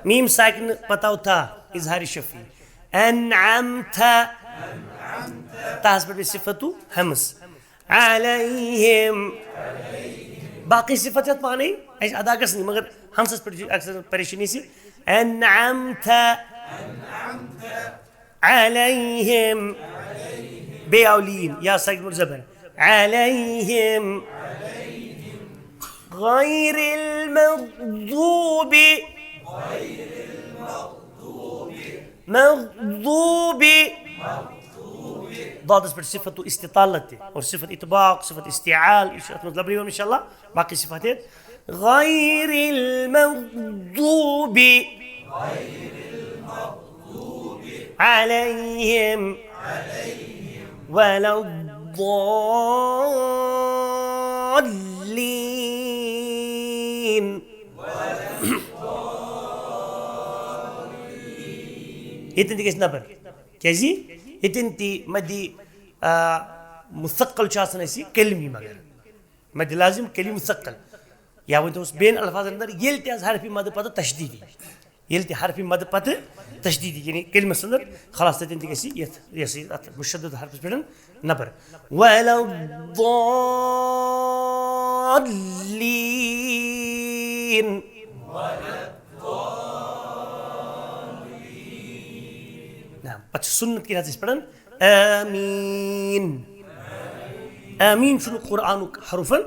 میٖم ساکِن پَتہٕ آو تا، اظہار شفوی۔ أنعمت۔ تاہَس پٮ۪ٹھ بیٚیہِ صفت ہمس۔ عليهم۔ باقٕے صفت چھِ اَتھ پانَے، اَسہِ ادا گژھنٕے، مگر ہمسَس پٮ۪ٹھ چھِ اکثر پریشٲنی سۭتۍ۔ أنعمت عليهم۔ بیٚیہِ آو لیٖن، یا ساکِن پٮ۪ٹھ زبر۔ عليهم غير المغضوب۔ مغضوب۔ ضادس پٮ۪ٹھ صفت استطالت تہِ اور صفت اطباق، صفت استعال، یہِ چھُ اَتھ منٛز لبنہٕ یِوان انشاءاللہ۔ باقٕے صفت ہیٚتھ۔ غير المغضوب عليهم ولا الضالين۔ ییٚتٮ۪ن تہِ گژھِ نبر۔ کیٛازِ؟ ییٚتٮ۪ن تہِ مدِ، آ، مثقل چھُ آسان اَسہِ کلمی مگر۔ مدِ لازم کلمی مثقل۔ یا ؤنۍ توس بیٚین الفاظن اندر ییٚلہِ تہِ از حرفِ مدِ پتہٕ تشدیٖدی۔ ییٚلہِ تہِ حرفِ مدِ پتہٕ تشدیٖدی، یعنی کلمس اندر، خلاص تَتٮ۪ن تہِ گژھِ یَتھ، یہِ ہسا یہِ اَتھ مُشدد حرفس پٮ۪ٹھ نبر۔ ولا الضالين۔ نعم، پتہٕ چھِ سُنت کِنۍ حظ أسۍ پران آمین۔ آمین چھُنہٕ قرآنُک حرفن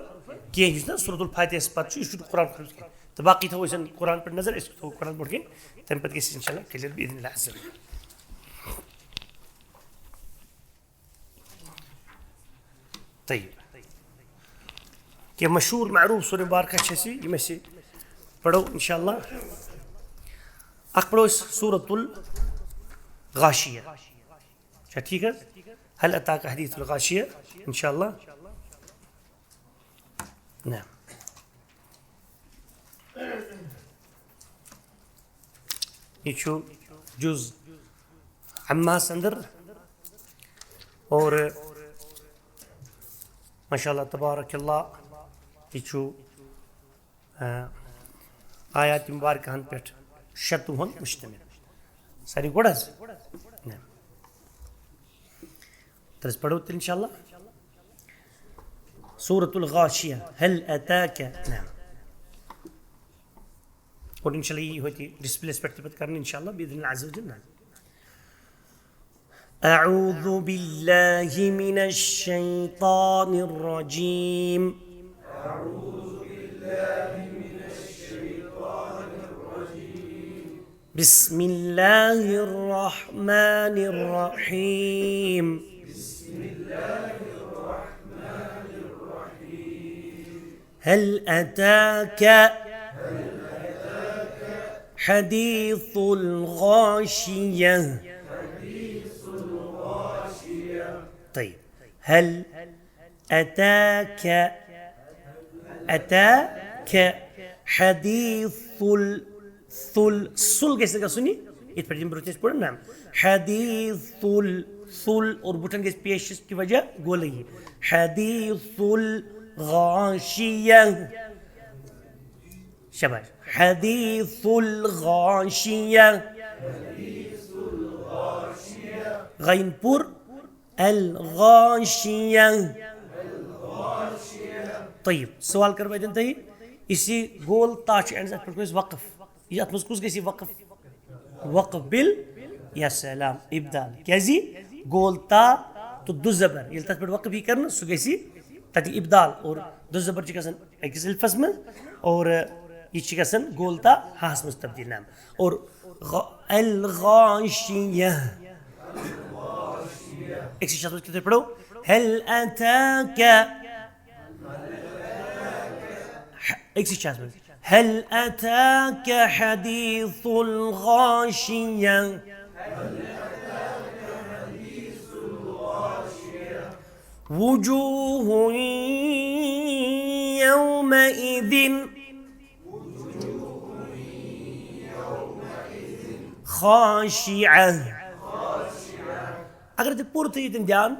کینٛہہ، یُس نہ سورۃ الفاتحس پتہٕ چھُ، یہِ چھُنہٕ قرآنُک حرف کینٛہہ۔ تہٕ باقٕے تھاوو أسۍ قرآن پٮ۪ٹھ نظر، أسۍ تھاوو قرآن برونٛٹھ کِنۍ، تَمہِ پتہٕ گژھِ اِنشاءاللہ clear بإذن الله عز وجل۔ طيب۔ کینٛہہ مشہوٗر معروٗف سورہ مبارکہ چھِ اَسہِ، یِم اَسہِ پَرو اِنشاءاللہ۔ اَکھ پَرو أسۍ سورۃ الغاشیہ۔ چھا ٹھیٖک حظ؟ هل أتاك حديث الغاشية؟ اِنشاءاللہ۔ نعم۔ یہِ چھُ جُز عمّاہَس اندر اور ماشاء اللہ تبارک اللہ، یہِ چھُ، آ، آیات مبارکہن پٮ۪ٹھ شتوُہن مشتمل۔ ساروی گۄڈٕ حظ؟ نعم۔ تہٕ أسۍ پَرو تیٚلہِ اِنشاءاللہ۔ سورۃ الغاشیہ، هل أتاك، نعم۔ اور اِنشاءاللہ یی ہوتی ڈسپلیس پٮ۪ٹھ تہِ پَتہٕ کَرنہٕ اِنشاءاللہ بإذن الله عز وجل، نعم۔ أعوذ بالله من الشيطان الرجيم۔ بسم الله الرحمن الرحيم۔ هل أتاك، حديث الغاشية. طيب، هل أتاك، أتاك حديث ال-، ثل، سُل گژھِ نہٕ گژھُن یہِ، یِتھ پٲٹھۍ یِم برٛونٛہہ ٲسۍ پوٚرمُت نا۔ حديث ال-، ثل اور بُٹھن گژھِ پیش کہِ وجہ گولٲیی۔ حديث الغاشية۔ شاباش۔ حديث الغاشية۔ غین پوٗرٕ۔ الغاشية۔ طيب، سوال کرٕ بہٕ اَتٮ۪ن تۄہہِ، یُس یہِ گول تا چھُ، اینڈس، اَتھ پٮ۪ٹھ گوٚو اَسہِ وقف۔ یہِ اَتھ منٛز کُس گژھِ یہِ وقف؟ وقف بِل، یا سلام، ابدال۔ کیٛازِ؟ گول تا تہٕ دُ زبر، ییٚلہِ تَتھ پٮ۪ٹھ وقف یی کرنہٕ، سُہ گژھِ تَتہِ ابدال، اور دُ زبر چھِ گژھان أکِس الفس منٛز، اور یہِ چھِ گژھان گول تا ہاہَس منٛز تبدیل۔ نعم۔ اور غ-، الغاشية۔ أکسٕے چھِ اَتھ منٛز کِتھ پٲٹھۍ پَرو؟ هل أتاك۔ أکسٕے چھِ اَتھ منٛز۔ هل أتاك حديث الغاشية۔ وجوه يومئذ خاشعة۔ اگر تُہۍ پوٗرٕ تھٲیِو تِم دھیان،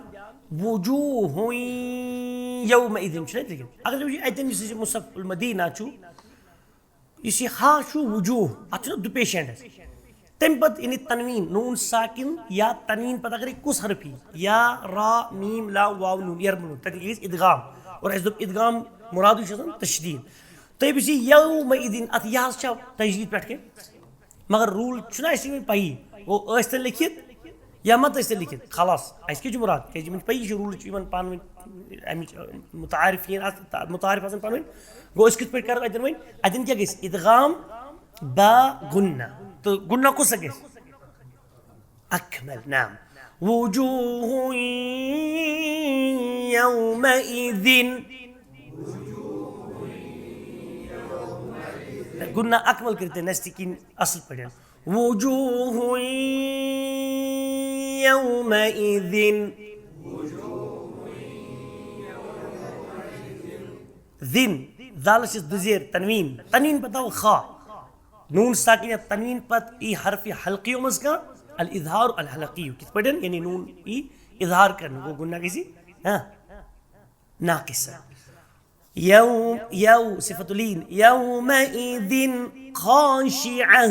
وجوہ یومئذ چھُنہ اَتہِ لیکھِتھ۔ اگر تُہۍ وٕچھِو اَتٮ۪ن یُس یہِ مصحف المدینہ چھُ، یُس یہِ ہا چھُ وجوہ، اَتھ چھُنہ دُپیشَن اَتہِ۔ تَمہِ پَتہٕ یعنی تنویٖن، نوٗن ساکِن یا تنویٖن پَتہٕ اگرے کُس حرف یی، یا را میم لام واو نوٗن یَرمُلُن، تَتہِ گژھِ ادغام۔ اور اَسہِ دوٚپ ادغام مُرادٕے چھُ آسان تشدیٖد۔ تُہۍ وٕچھِو یومئذ، اَتھ یہِ حظ چھا تشدیٖد پٮ۪ٹھ کینٛہہ؟ مگر روٗل چھُنہ اَسہِ وۄنۍ پَیی، گوٚو ٲسۍ تَن لیکھِتھ یا مہ تہِ ٲسۍ تَن لیکھِتھ، خلاص، اَسہِ کیٛاہ چھُ مُراد؟ کیٛازِ یِمَن چھِ پَیی، یہِ چھُ روٗلٕز چھِ یِمَن پانہٕ ؤنۍ اَمِچ، مُتعارِفیٖن آس-، مُتعارِف آسان پانہٕ ؤنۍ۔ گوٚو أسۍ کِتھ پٲٹھۍ کَرو اَتٮ۪ن وۄنۍ؟ اَتٮ۪ن کیٛاہ گژھِ؟ ادغام با غنہ۔ تہٕ غنہ کُس سا گژھِ؟ اکمل، نعم۔ وجوہ یومئذ۔ غنہ اکمل کٔرِتھ نستہِ کِنۍ اصل پٲٹھۍ۔ وجوہ یومئذ۔ ذن، ذالس چھِ دُزیر تنوین، تنوین پتہٕ آو خا۔ نون ساکن یا تنوین پتہٕ ای حرف حلقی منٛز کانٛہہ، الاظہار الحلقی۔ کِتھ پٲٹھۍ؟ یعنی نون ای اظہار کرنہٕ، گوٚو غنہ گژھِ، ہاں، ناقص۔ یوم، یو، صفت لین، یومئذ خاشعہ۔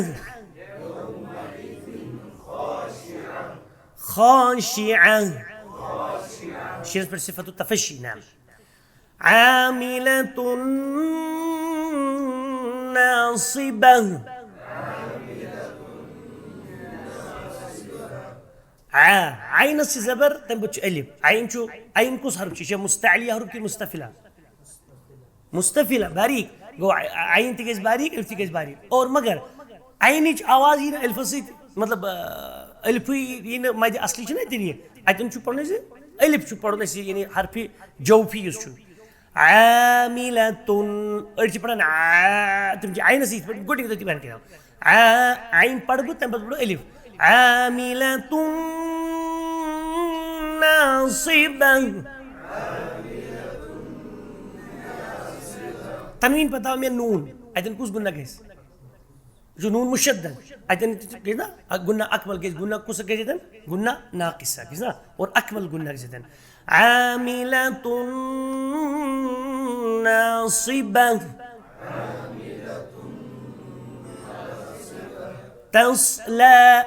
خاشعہ۔ شینس پٮ۪ٹھ صفت تفشی، نعم۔ عاملة ناصبة۔ آ، عینس چھِ زبر، تَمہِ پتہٕ چھُ الف۔ عین چھُ، عین کُس حرف چھُ؟ یہِ چھا مستعلی حرف کِنہٕ مستفلہ؟ مستفلہ، باریک۔ گوٚو، ع-، عین تہِ گژھِ باریک، الف تہِ گژھِ باریک۔ اور مگر عینٕچ آواز یی نہٕ الفس سۭتۍ، مطلب، آ، الفٕے یی نہٕ مدِ اصلی چھُنہ تیٚلہِ یہِ۔ اَتٮ۪ن چھُ پَرُن اَسہِ، الف چھُ پَرُن اَسہِ، یعنی حرفِ جوفی یُس چھُ۔ عاملة۔ أڑۍ چھِ پَران آ، تِم چھِ عینَس یِتھ پٲٹھۍ گۄڈٕنِکۍ دۄہ تہِ بیان کٔرِتھ۔ آ، عین پَرٕ بہٕ، تَمہِ پَتہٕ پَرٕ بہٕ الف۔ عاملة ناصبة۔ تنوین پَتہٕ آو مےٚ نوٗن۔ اَتٮ۪ن کُس غنہ گژھِ؟ یہِ چھُ نوٗن مُشدد۔ اَتٮ۪ن تہِ گژھِ نا، غنہ اکمل گژھِ، غنہ کُس گژھِ اَتٮ۪ن؟ غنہ ناقصہ گژھِ نا، اور اکمل غنہ گژھِ اَتٮ۪ن۔ عاملة ناصبة۔ تصلى۔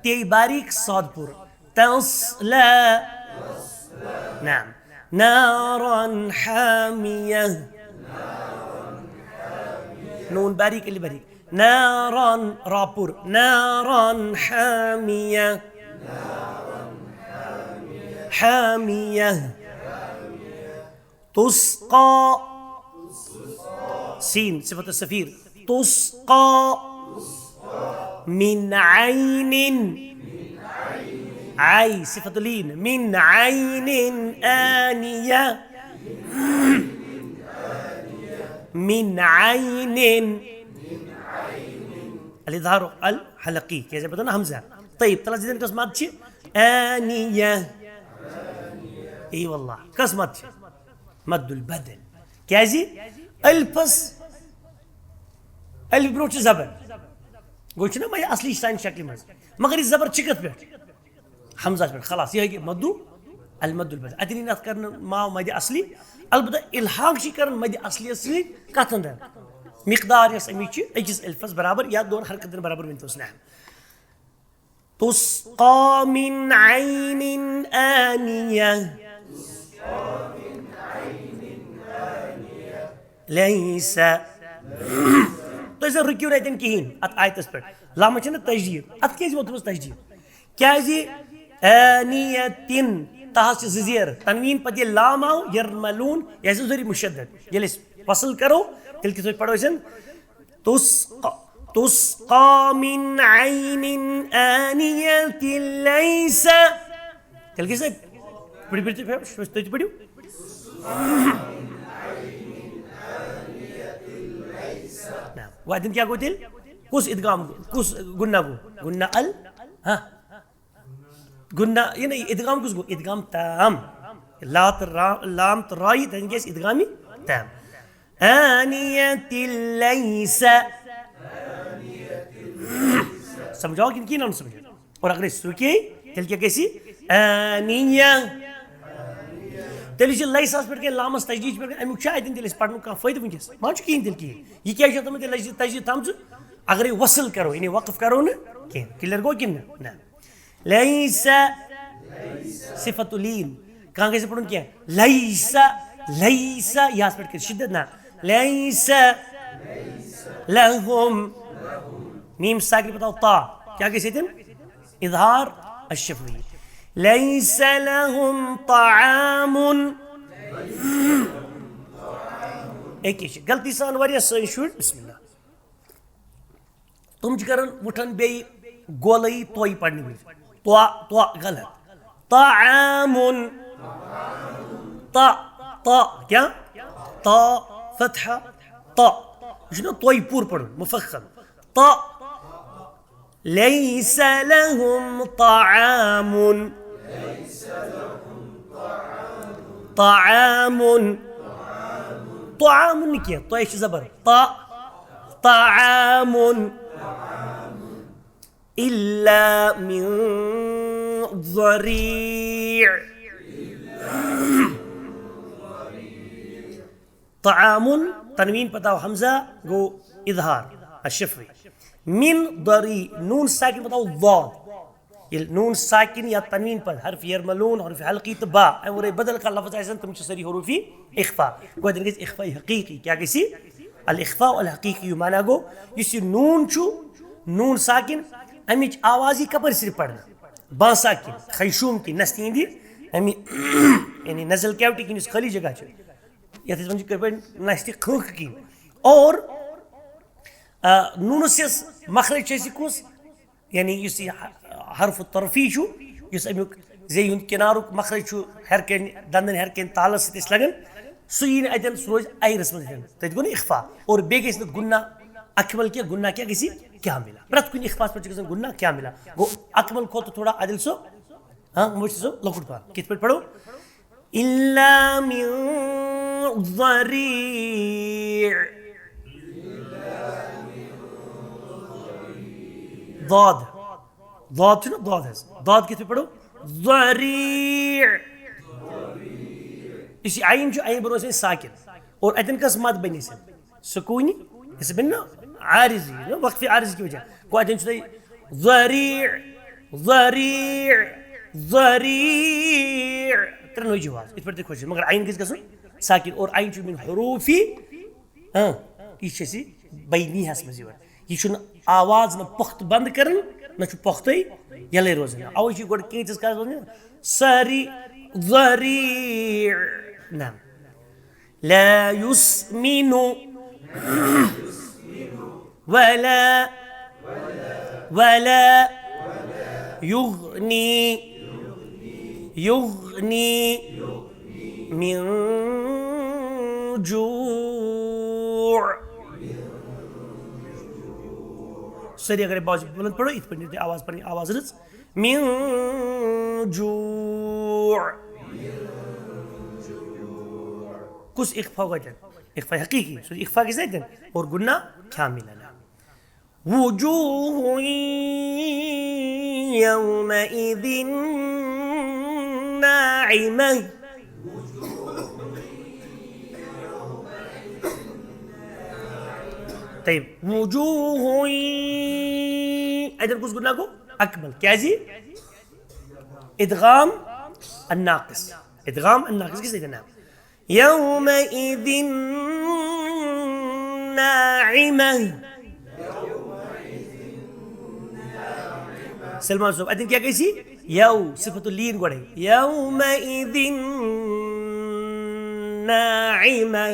تے باریک صاد پوٗرٕ۔ تصلى۔ نعم۔ نارا حامية۔ نون باریک، الف باریک۔ نارا، را پوٗرٕ۔ نارا حامية۔ حامية۔ تسقى۔ سين، صفة السفير۔ تسقى من عين۔ عي، صفة لين۔ من عين آنية۔ من عين الاظہار الحلقی، کیازِ پتہ نہ ہمزہ۔ طیب، تلہ زیدن کس مد چھ؟ آنیہ۔ ای واللہ، کس مد چھ؟ مد البدل۔ کیازِ؟ الفس، الف برونٛہہ چھ زبر۔ گوٚو چھُنہ مد اصلی سانہِ شکلہِ منٛز، مگر یہِ زبر چھ کتھ پٮ۪ٹھ؟ حمزہ پٮ۪ٹھ۔ خلاص، یہِ گٔے مدو المد البدل۔ اتہِ نی نتھ کرنہٕ ماو مد اصلی، البتہ الحاق چھ کران مد اصلی سۭتۍ کتھ اندر؟ مقدار یۄس امیچ چھ أکِس الفس برابر یا دۄن حرکتن برابر، ؤنۍ تو سنہن۔ تسقى من عين آنية۔ ليس۔ تُہۍ زن رُکِو نہٕ اتٮ۪ن کِہیٖنۍ، اتھ آیتس پٮ۪ٹھ۔ لامس چھنہٕ تشدیٖد۔ اتھ کیازِ ووتمُت تشدیٖد؟ کیازِ؟ آنیتن۔ تہس چھِ زٕ زیر۔ تنوین پتہٕ ییٚلہِ لام آو، یرملون، یہِ آسہِ ضروٗری مشدد۔ ییٚلہِ أسۍ وصل کرو، تیٚلہِ کِتھ پٲٹھۍ پرو أسۍ؟ تسقى، تسقى من عين آنية ليس۔ تیٚلہِ کیٛاہ چھِ أسۍ؟ پٔرِو، پٔرِو، تُہۍ پٔرِو، تُہۍ تہِ پٔرِو۔ نہ، وۄنۍ اَتٮ۪ن کیٛاہ گوٚو تیٚلہِ؟ کُس ادغام، کُس غنہ گوٚو؟ غنہ ال، ہاں۔ غنہ، یہِ نہ، ادغام کُس گوٚو؟ ادغام تام۔ لا تہٕ را، لام تہٕ را یی، تَتٮ۪ن گژھِ ادغام تام۔ آنیت لیس۔ سمجھاو کِنہٕ کِہیٖنۍ نہٕ سمجھو؟ اور اگر أسۍ رُکے، تیٚلہِ کیٛاہ گژھِ؟ آنیہ۔ تیٚلہِ چھِ لیسَس پٮ۪ٹھ کینٛہہ لامَس تشدیٖد چھِ پٮ۪ٹھ کینٛہہ، اَمیُک چھا اَتٮ۪ن تیٚلہِ اَسہِ پَرنُک کانٛہہ فٲیدٕ وٕنکیٚس؟ ما چھُ کِہیٖنۍ تیٚلہِ کِہیٖنۍ۔ یہِ کیٛازِ چھِ تِمَن تیٚلہِ تشدیٖد، تشدیٖد تھٲمژٕ؟ اگر یہِ وصل کَرو، یعنی وقف کَرو نہٕ کینٛہہ، clear گوٚو کِنہٕ نہ؟ نہ۔ لیس صفت الین۔ کانٛہہ گژھِ پَرُن کینٛہہ۔ لیس، لیس، یَس پٮ۪ٹھ کٔرِتھ شدت نہ۔ لیس لہم۔ میٖم ساکنہِ پَتہٕ آو تا۔ کیٛاہ گژھِ ییٚتٮ۪ن؟ اظہار الشفوی۔ لیس لہم طعام۔ أکِس چھِ غلطی سان واریاہ سٲنۍ شُرۍ۔ بسم اللہ۔ تِم چھِ کران، وٕٹھان بیٚیہِ گولٲیی توے پرنہٕ وِزِ۔ توا، توا، غلط۔ طعام۔ تا، تا، کیٛاہ؟ تا، فتحہ، تا۔ یہِ چھُنہ توے پوٗرٕ پرُن، مفخم۔ تا۔ لیس لہم طعام۔ طعام۔ طعام نہٕ کینٛہہ، تۄہہِ چھِ زبر۔ تا، طعام۔ إلا من ضريع۔ طعام، تنوین پتہٕ آو ہمزہ، گوٚو اظہار الشفوی۔ من ضریع، نون ساکن پتہٕ آو ضاد۔ ییٚلہِ نون ساکن یا تنوین پتہٕ حرف یرملون، حرف حلقی تہٕ با، اَمہِ ورٲے بدل کانٛہہ لفظ آسن، تِم چھِ سٲری حروف اخفا۔ گوٚو اَتٮ۪ن گژھِ اخفا حقیقی۔ کیٛاہ گژھِ؟ الاخفاء الحقیقی۔ معنی گوٚو، یُس یہِ نون چھُ، نون ساکن، اَمِچ آواز یی کپٲرۍ صرف پرنہٕ؟ با ساکن، خیشوم کی نستہِ ہِنٛدِ، اَمہِ، یعنی nasal cavity کِنۍ یُس خٲلی جگہ چھِ، یَتھ أسۍ وَنان چھِ کٲشِرۍ پٲٹھۍ نستہِ خٲنٛکہٕ کِنۍ۔ اور، آ، نوٗنَس یۄس مخرج چھِ اَسہِ، یہِ کُس؟ یعنی یُس یہِ ح-، حرف طرفی چھُ، یُس اَمیُک زیٚیہِ ہُنٛد کِنارُک مخرج چھُ، ہیٚرِ کَنہِ، دَنٛدَن ہیٚرِ کَنہِ تالَس سۭتۍ أسۍ لَگان، سُہ یی نہٕ اَتٮ۪ن، سُہ روزِ آیرَس منٛز اَتٮ۪ن۔ تَتہِ گوٚو نہٕ اخفا۔ اور بیٚیہِ گژھِ نہٕ غنہ اکمل کینٛہہ، غنہ کیٛاہ گژھِ؟ کاملہ۔ پرٛٮ۪تھ کُنہِ اخفاہَس پٮ۪ٹھ چھُ گژھان غنہ کاملہ۔ گوٚو اکمل کھۄتہٕ تھوڑا عادل سُہ، ہاں، وۄنۍ چھُ سُہ لۄکُٹ پَہَن۔ کِتھ پٲٹھۍ پَرو؟ إلا من ضريع۔ ضاد۔ ضاد چھُنہ ضاد حظ۔ ضاد کِتھ پٲٹھۍ پَرو؟ ضریع۔ یُس یہِ عین چھُ، عین برونٛہہ سۭتۍ ساکن۔ اور اَتٮ۪ن کس مد بنہِ اَسہِ؟ سکوٗنی، یہِ سا بنہِ نہ عارضی، نہ وقفی عارضی کی وجہ۔ گوٚو اَتٮ۪ن چھُ تۄہہِ ضریع، ضریع، ضریع۔ ترٛٮ۪نوَے جواز، یِتھ پٲٹھۍ تۄہہِ خۄش چھُ۔ مگر عین گژھِ گژھُن ساکن۔ اور عین چھُ من حروفی، ہاں، یہِ چھِ اَسہِ بینیَس منٛز یِوان۔ یہِ چھُنہٕ آواز نہ پۄختہٕ بنٛد کران، نہ چھُ پۄختَے یَلَے روزان۔ اَوَے چھُ یہِ گۄڈٕ کینٛژَس کالَس وَنان، ساری، ضریع۔ نہ۔ لا يسمن ولا، ولا يغني، يغني من جوع۔ سٲری اگر باز بلند پڑھو، یِتھ پٲٹھۍ دِیِو تُہۍ آواز، پنٕنۍ آواز رٕژ۔ من جوع۔ کُس اخفا گوٚو اتٮ۪ن؟ اخفا حقیقی، سُہ اخفا گژھِ اتٮ۪ن۔ اور غنہ کاملہ۔ وجوہ یومئذ ناعمہ۔ طيب، وجوہ۔ اتٮ۪ن کُس غنہ گوٚو؟ اکمل۔ کیازِ؟ ادغام الناقص۔ ادغام الناقص کیازِ اتٮ۪ن؟ یومئذ ناعمہ۔ سلمان صٲب، اتٮ۪ن کیٛاہ گژھِ؟ یو، صفت اللین گۄڈے۔ یومئذ ناعمہ۔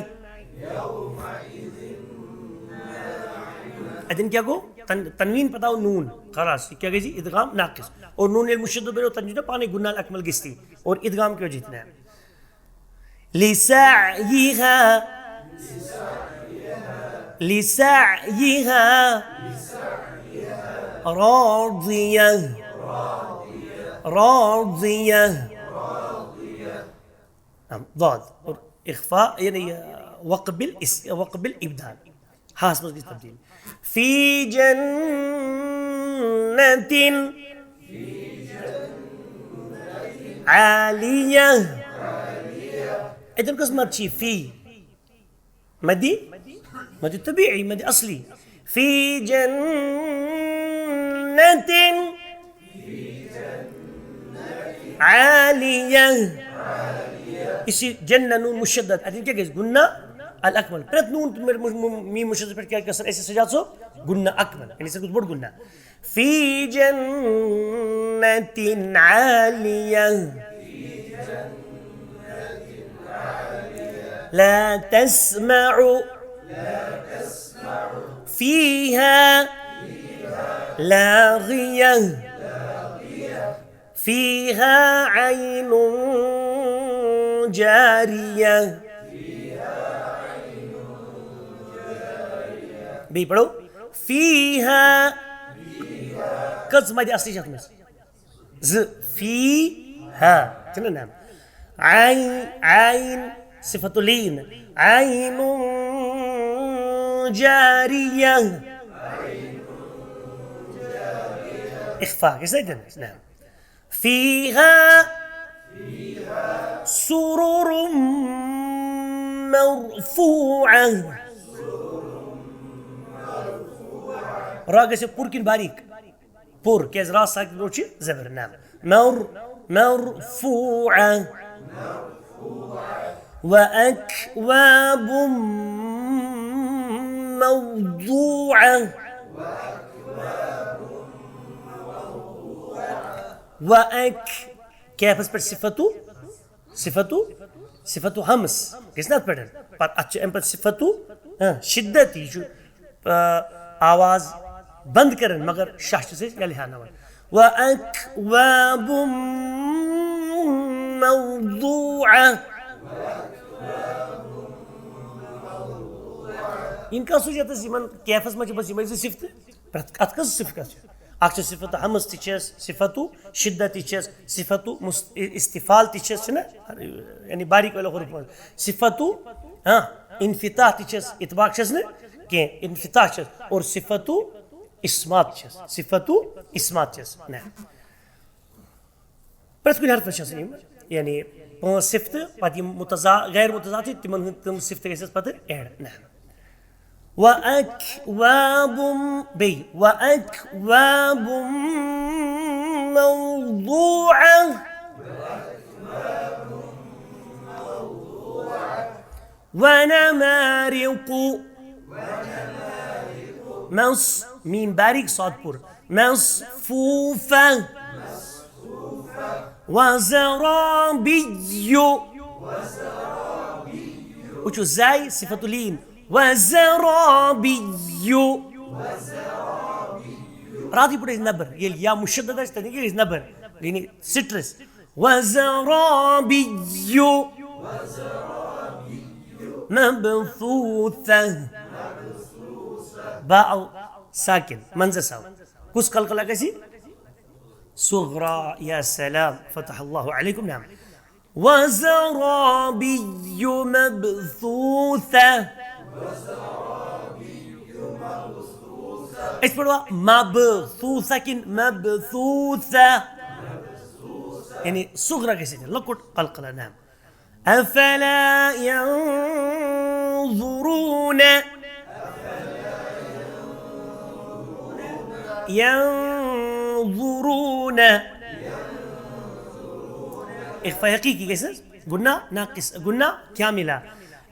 اتٮ۪ن کیٛاہ گوٚو؟ تن-، تنوین پتہٕ آو نون۔ خلاص، یہِ کیٛاہ گژھِ؟ ادغام ناقص۔ اور نون ییٚلہِ مشدد بنیو، تَتھ چھُنہٕ پانَے غنہ الأكمل گژھتٕے۔ اور ادغام کی وجہ سے۔ لسعيها، لسعيها راضية، راضية۔ نعم، ضاد۔ اور اخفا یعنی وقبل اس-، وقبل ابدال۔ ہاس منٛز گژھِ تبدیل۔ في جنة عالية۔ اتٮ۪ن کۄس مد چھِ؟ في۔ مدِ، مدِ طبیعی، مدِ اصلی۔ في جنة عالية۔ یہِ چھِ جنہ نون مشدد، اتٮ۪ن کیٛاہ گژھِ؟ غنہ الأكمل۔ پرٛٮ۪تھ نون تہٕ میم مشدد پٮ۪ٹھ کیٛاہ گژھان اَسہِ سجاد صٲب؟ غنہ اکمل، یعنی سُہ گوٚو بوٚڑ غنہ۔ في جنة عالية لا تسمع فيها لاغية فيها عين جارية۔ بیٚیہِ پرو۔ فيها۔ کٔژ مدِ اصلی چھِ اتھ منٛز؟ زٕ۔ فی ہا۔ چھُنہ نہ؟ عین، عین صفت لین۔ عین جاریہ۔ اخفا گژھِ نا اتٮ۪ن؟ نہ۔ فیہا سرر مرفوعہ۔ را گژھِ پوٚر کِنہٕ باریک؟ پوٚر، کیازِ را ساکن برونٛہہ چھِ زبر۔ نعم۔ مر، مرفوعہ۔ وأكواب موضوعة۔ وأك، کیفس پٮ۪ٹھ صفتو، صفتو، صفتو ہمس گژھِ نہ اتھ پٮ۪ٹھ۔ پتہٕ اتھ چھُ امہِ پتہٕ صفتو، ہاں، شدت، یہِ چھُ، آ، آواز بند کران، مگر شاہ چھُس أسۍ یلہِ ہاوناوان۔ وأكواب موضوعة۔ یِم کَس چھِ یَتَس یِمن کیفَس منٛز چھِ بس یِمَے زٕ صفتہٕ؟ پرٛٮ۪تھ، اَتھ کٔژ صفت چھِ؟ اَکھ چھِ صفت ہمس تہِ چھَس، صفت شدت تہِ چھَس، صفت مست-، استفال تہِ چھَس، چھِنہ؟ یعنی باریک والیو حروف منٛز۔ صفت، ہاں، انفتاح تہِ چھَس، اطباق چھَس نہٕ کینٛہہ، انفتاح چھَس۔ اور صفت اصمات چھَس، صفت اصمات چھَس۔ نہ۔ پرٛٮ۪تھ کُنہِ حرفس چھِ آسان یِم، یعنی پانٛژھ صفتہٕ، پتہٕ یِم متضا-، غیر متضاد چھِ، تِمن ہٕنٛدۍ تِم صفتہٕ گژھِ اَسہِ پتہٕ add۔ نہ۔ وأكواب، بیٚیہِ، وأكواب موضوعة۔ ونمارق۔ مص، میم باریک صاد پوٚر۔ مصفوفة۔ وزرابي۔ وٕچھِو، زاے صفت لین۔ وزرابي۔ راتٕے پٲٹھۍ ٲسۍ نبر، ییٚلہِ یا مشدد آسہِ، تَتہِ گٔے أسۍ نبر، یعنی stress۔ وزرابي مبثوثة۔ با، ساکن منٛزس آو۔ کُس قلقلہ گژھِ؟ صغرا۔ یا سلام، فتح اللہ علیکم۔ نعم۔ وزرابی مبثوثہ۔ أسۍ پَروا مبثوثہ کِنہٕ مبثوثہ؟ یعنی صغرا گژھِ ییٚتہِ لۄکُٹ قلقلہ۔ نعم۔ أفلا ينظرون، ينظرون۔ اخفاء حقیقی گژھِ نہ حظ؟ غنہ ناقص، غنہ کاملہ۔